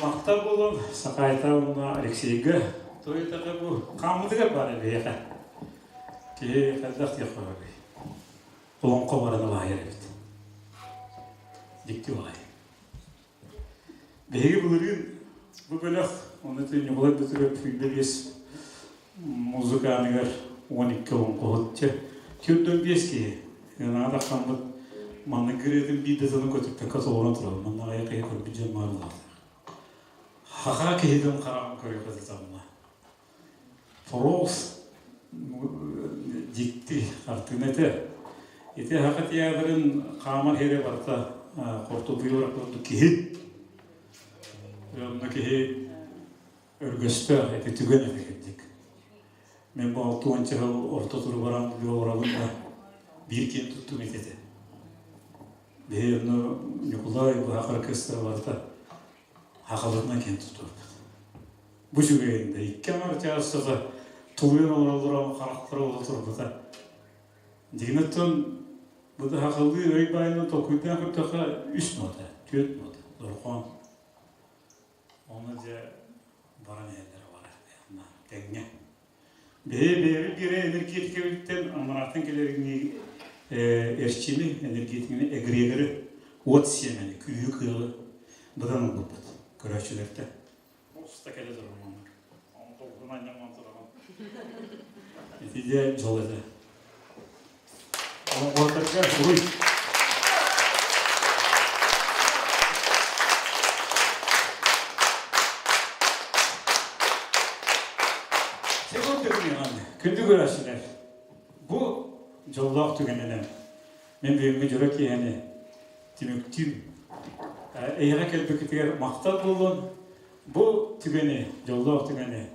Махтал буолун Сахаайта уонна Алексейга. Туйутака бу хааммытыгар баар эбиэхэ. Киһи хайдах диэх баарый? Олоҥхо баран алаайар эбит. Дьикти баҕайы. Биһиги былырыын бу бөлөх, оны Ньукулай Бөтүрүөп 25 музыкааныгар 12 олоҥхоһут чэ, 45 киһи. Ынаҕа тахсаммыт маннык ырыатын биир да тылын көтүппэккэ толорон турабын. Манна аҕыйах киһи көрбүт дьон баар Хаха киһитин хараҕын көрүөххэ сатаммат. Форос дьикти хартыына этэ. Ити Саха театрын хаамар сирэ барыта хортуоппуйа курдук киһи. Онно киһи өргөстөөх ити түгэн этэ кырдьык. Мин бу 60 сыл орто туру баран олоробун да биир киэн туттум ити этэ. Биһи онно Ньукулай быһах оркестра барыта хахалытынан киэн туттубуппут. Бу үчүгэйин да икки аҥар чаастата тулуйан олороллоро харахтара уота турбута. Дигинэттэн бу да хахалыы өй баайынан толкуйдаан көрдөххө үс нота, түөрт нота, дорҕоон. Ону дьэ баран иһэллэрэ бара тэҥҥэ. Бэйэ бэйэбит биэрэ энергетикэбиттэн амарааттан кэлэр эрчими, энергетиканы эгрегоры, уот сиэмэни, күүһү кыаҕы быдан ылбыппыт көрөөччүлэртэн. Уста кэлэ турар маннык. Толкун анньамман тураҕын. Ити дьэ дьол этэ. Олоҥхоһуттарга уруй! Күндү көрөөччүлэр, бу дьоллоох түгэнинэн мин бүгүҥҥү дьоро киэһэни түмүктүүм. Эйиэхэ кэлбиккитигэр махтал буоллун. Бу түгэни, дьоллоох түгэни,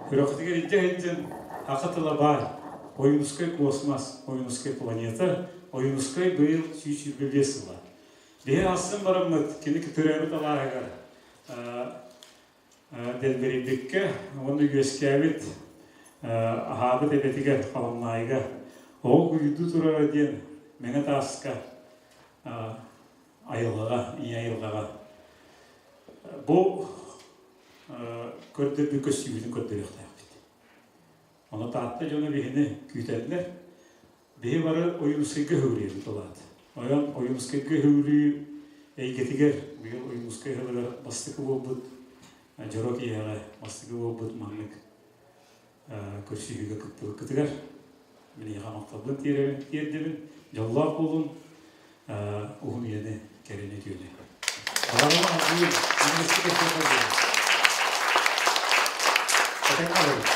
күрэххитигэр илдьэ сылдьан саха тыла баай, Ойуунускай космос, Ойуунускай планета, Ойуунускай быйыл 125 сыла. Биһи ахсын бараммыт кини төрөөбүт алааһыгар дэлбэрийбиккэ уонна үөскээбит аһаабыт эбэтигэр Халымнаайыга оҕо куйуйдуу турара диэн Мэҥэ Тааска айылҕаҕа, ийэ айылҕаҕа Бу көрдөрбүт көстүүбүтүн көрдөрүөхтээхпит. Ону Таатта дьоно биһини күүтэллэр. Биһи бары Ойуунускайга өһүрүөбүт улаат. Ойон Ойуунускайга өһүрүү эйгэтигэр быйыл Ойуунускай ыһылыгар бастакы буолбут дьоро киэһэҕэ бастакы буолбут маннык көрсүһүүгэ кыттыбыккытыгар миэхэ махталбын тиэрдэбин. Дьоллоох буолун, уһун үйэни, кэрэни үтүөнү. Баҕарабын алгыыр,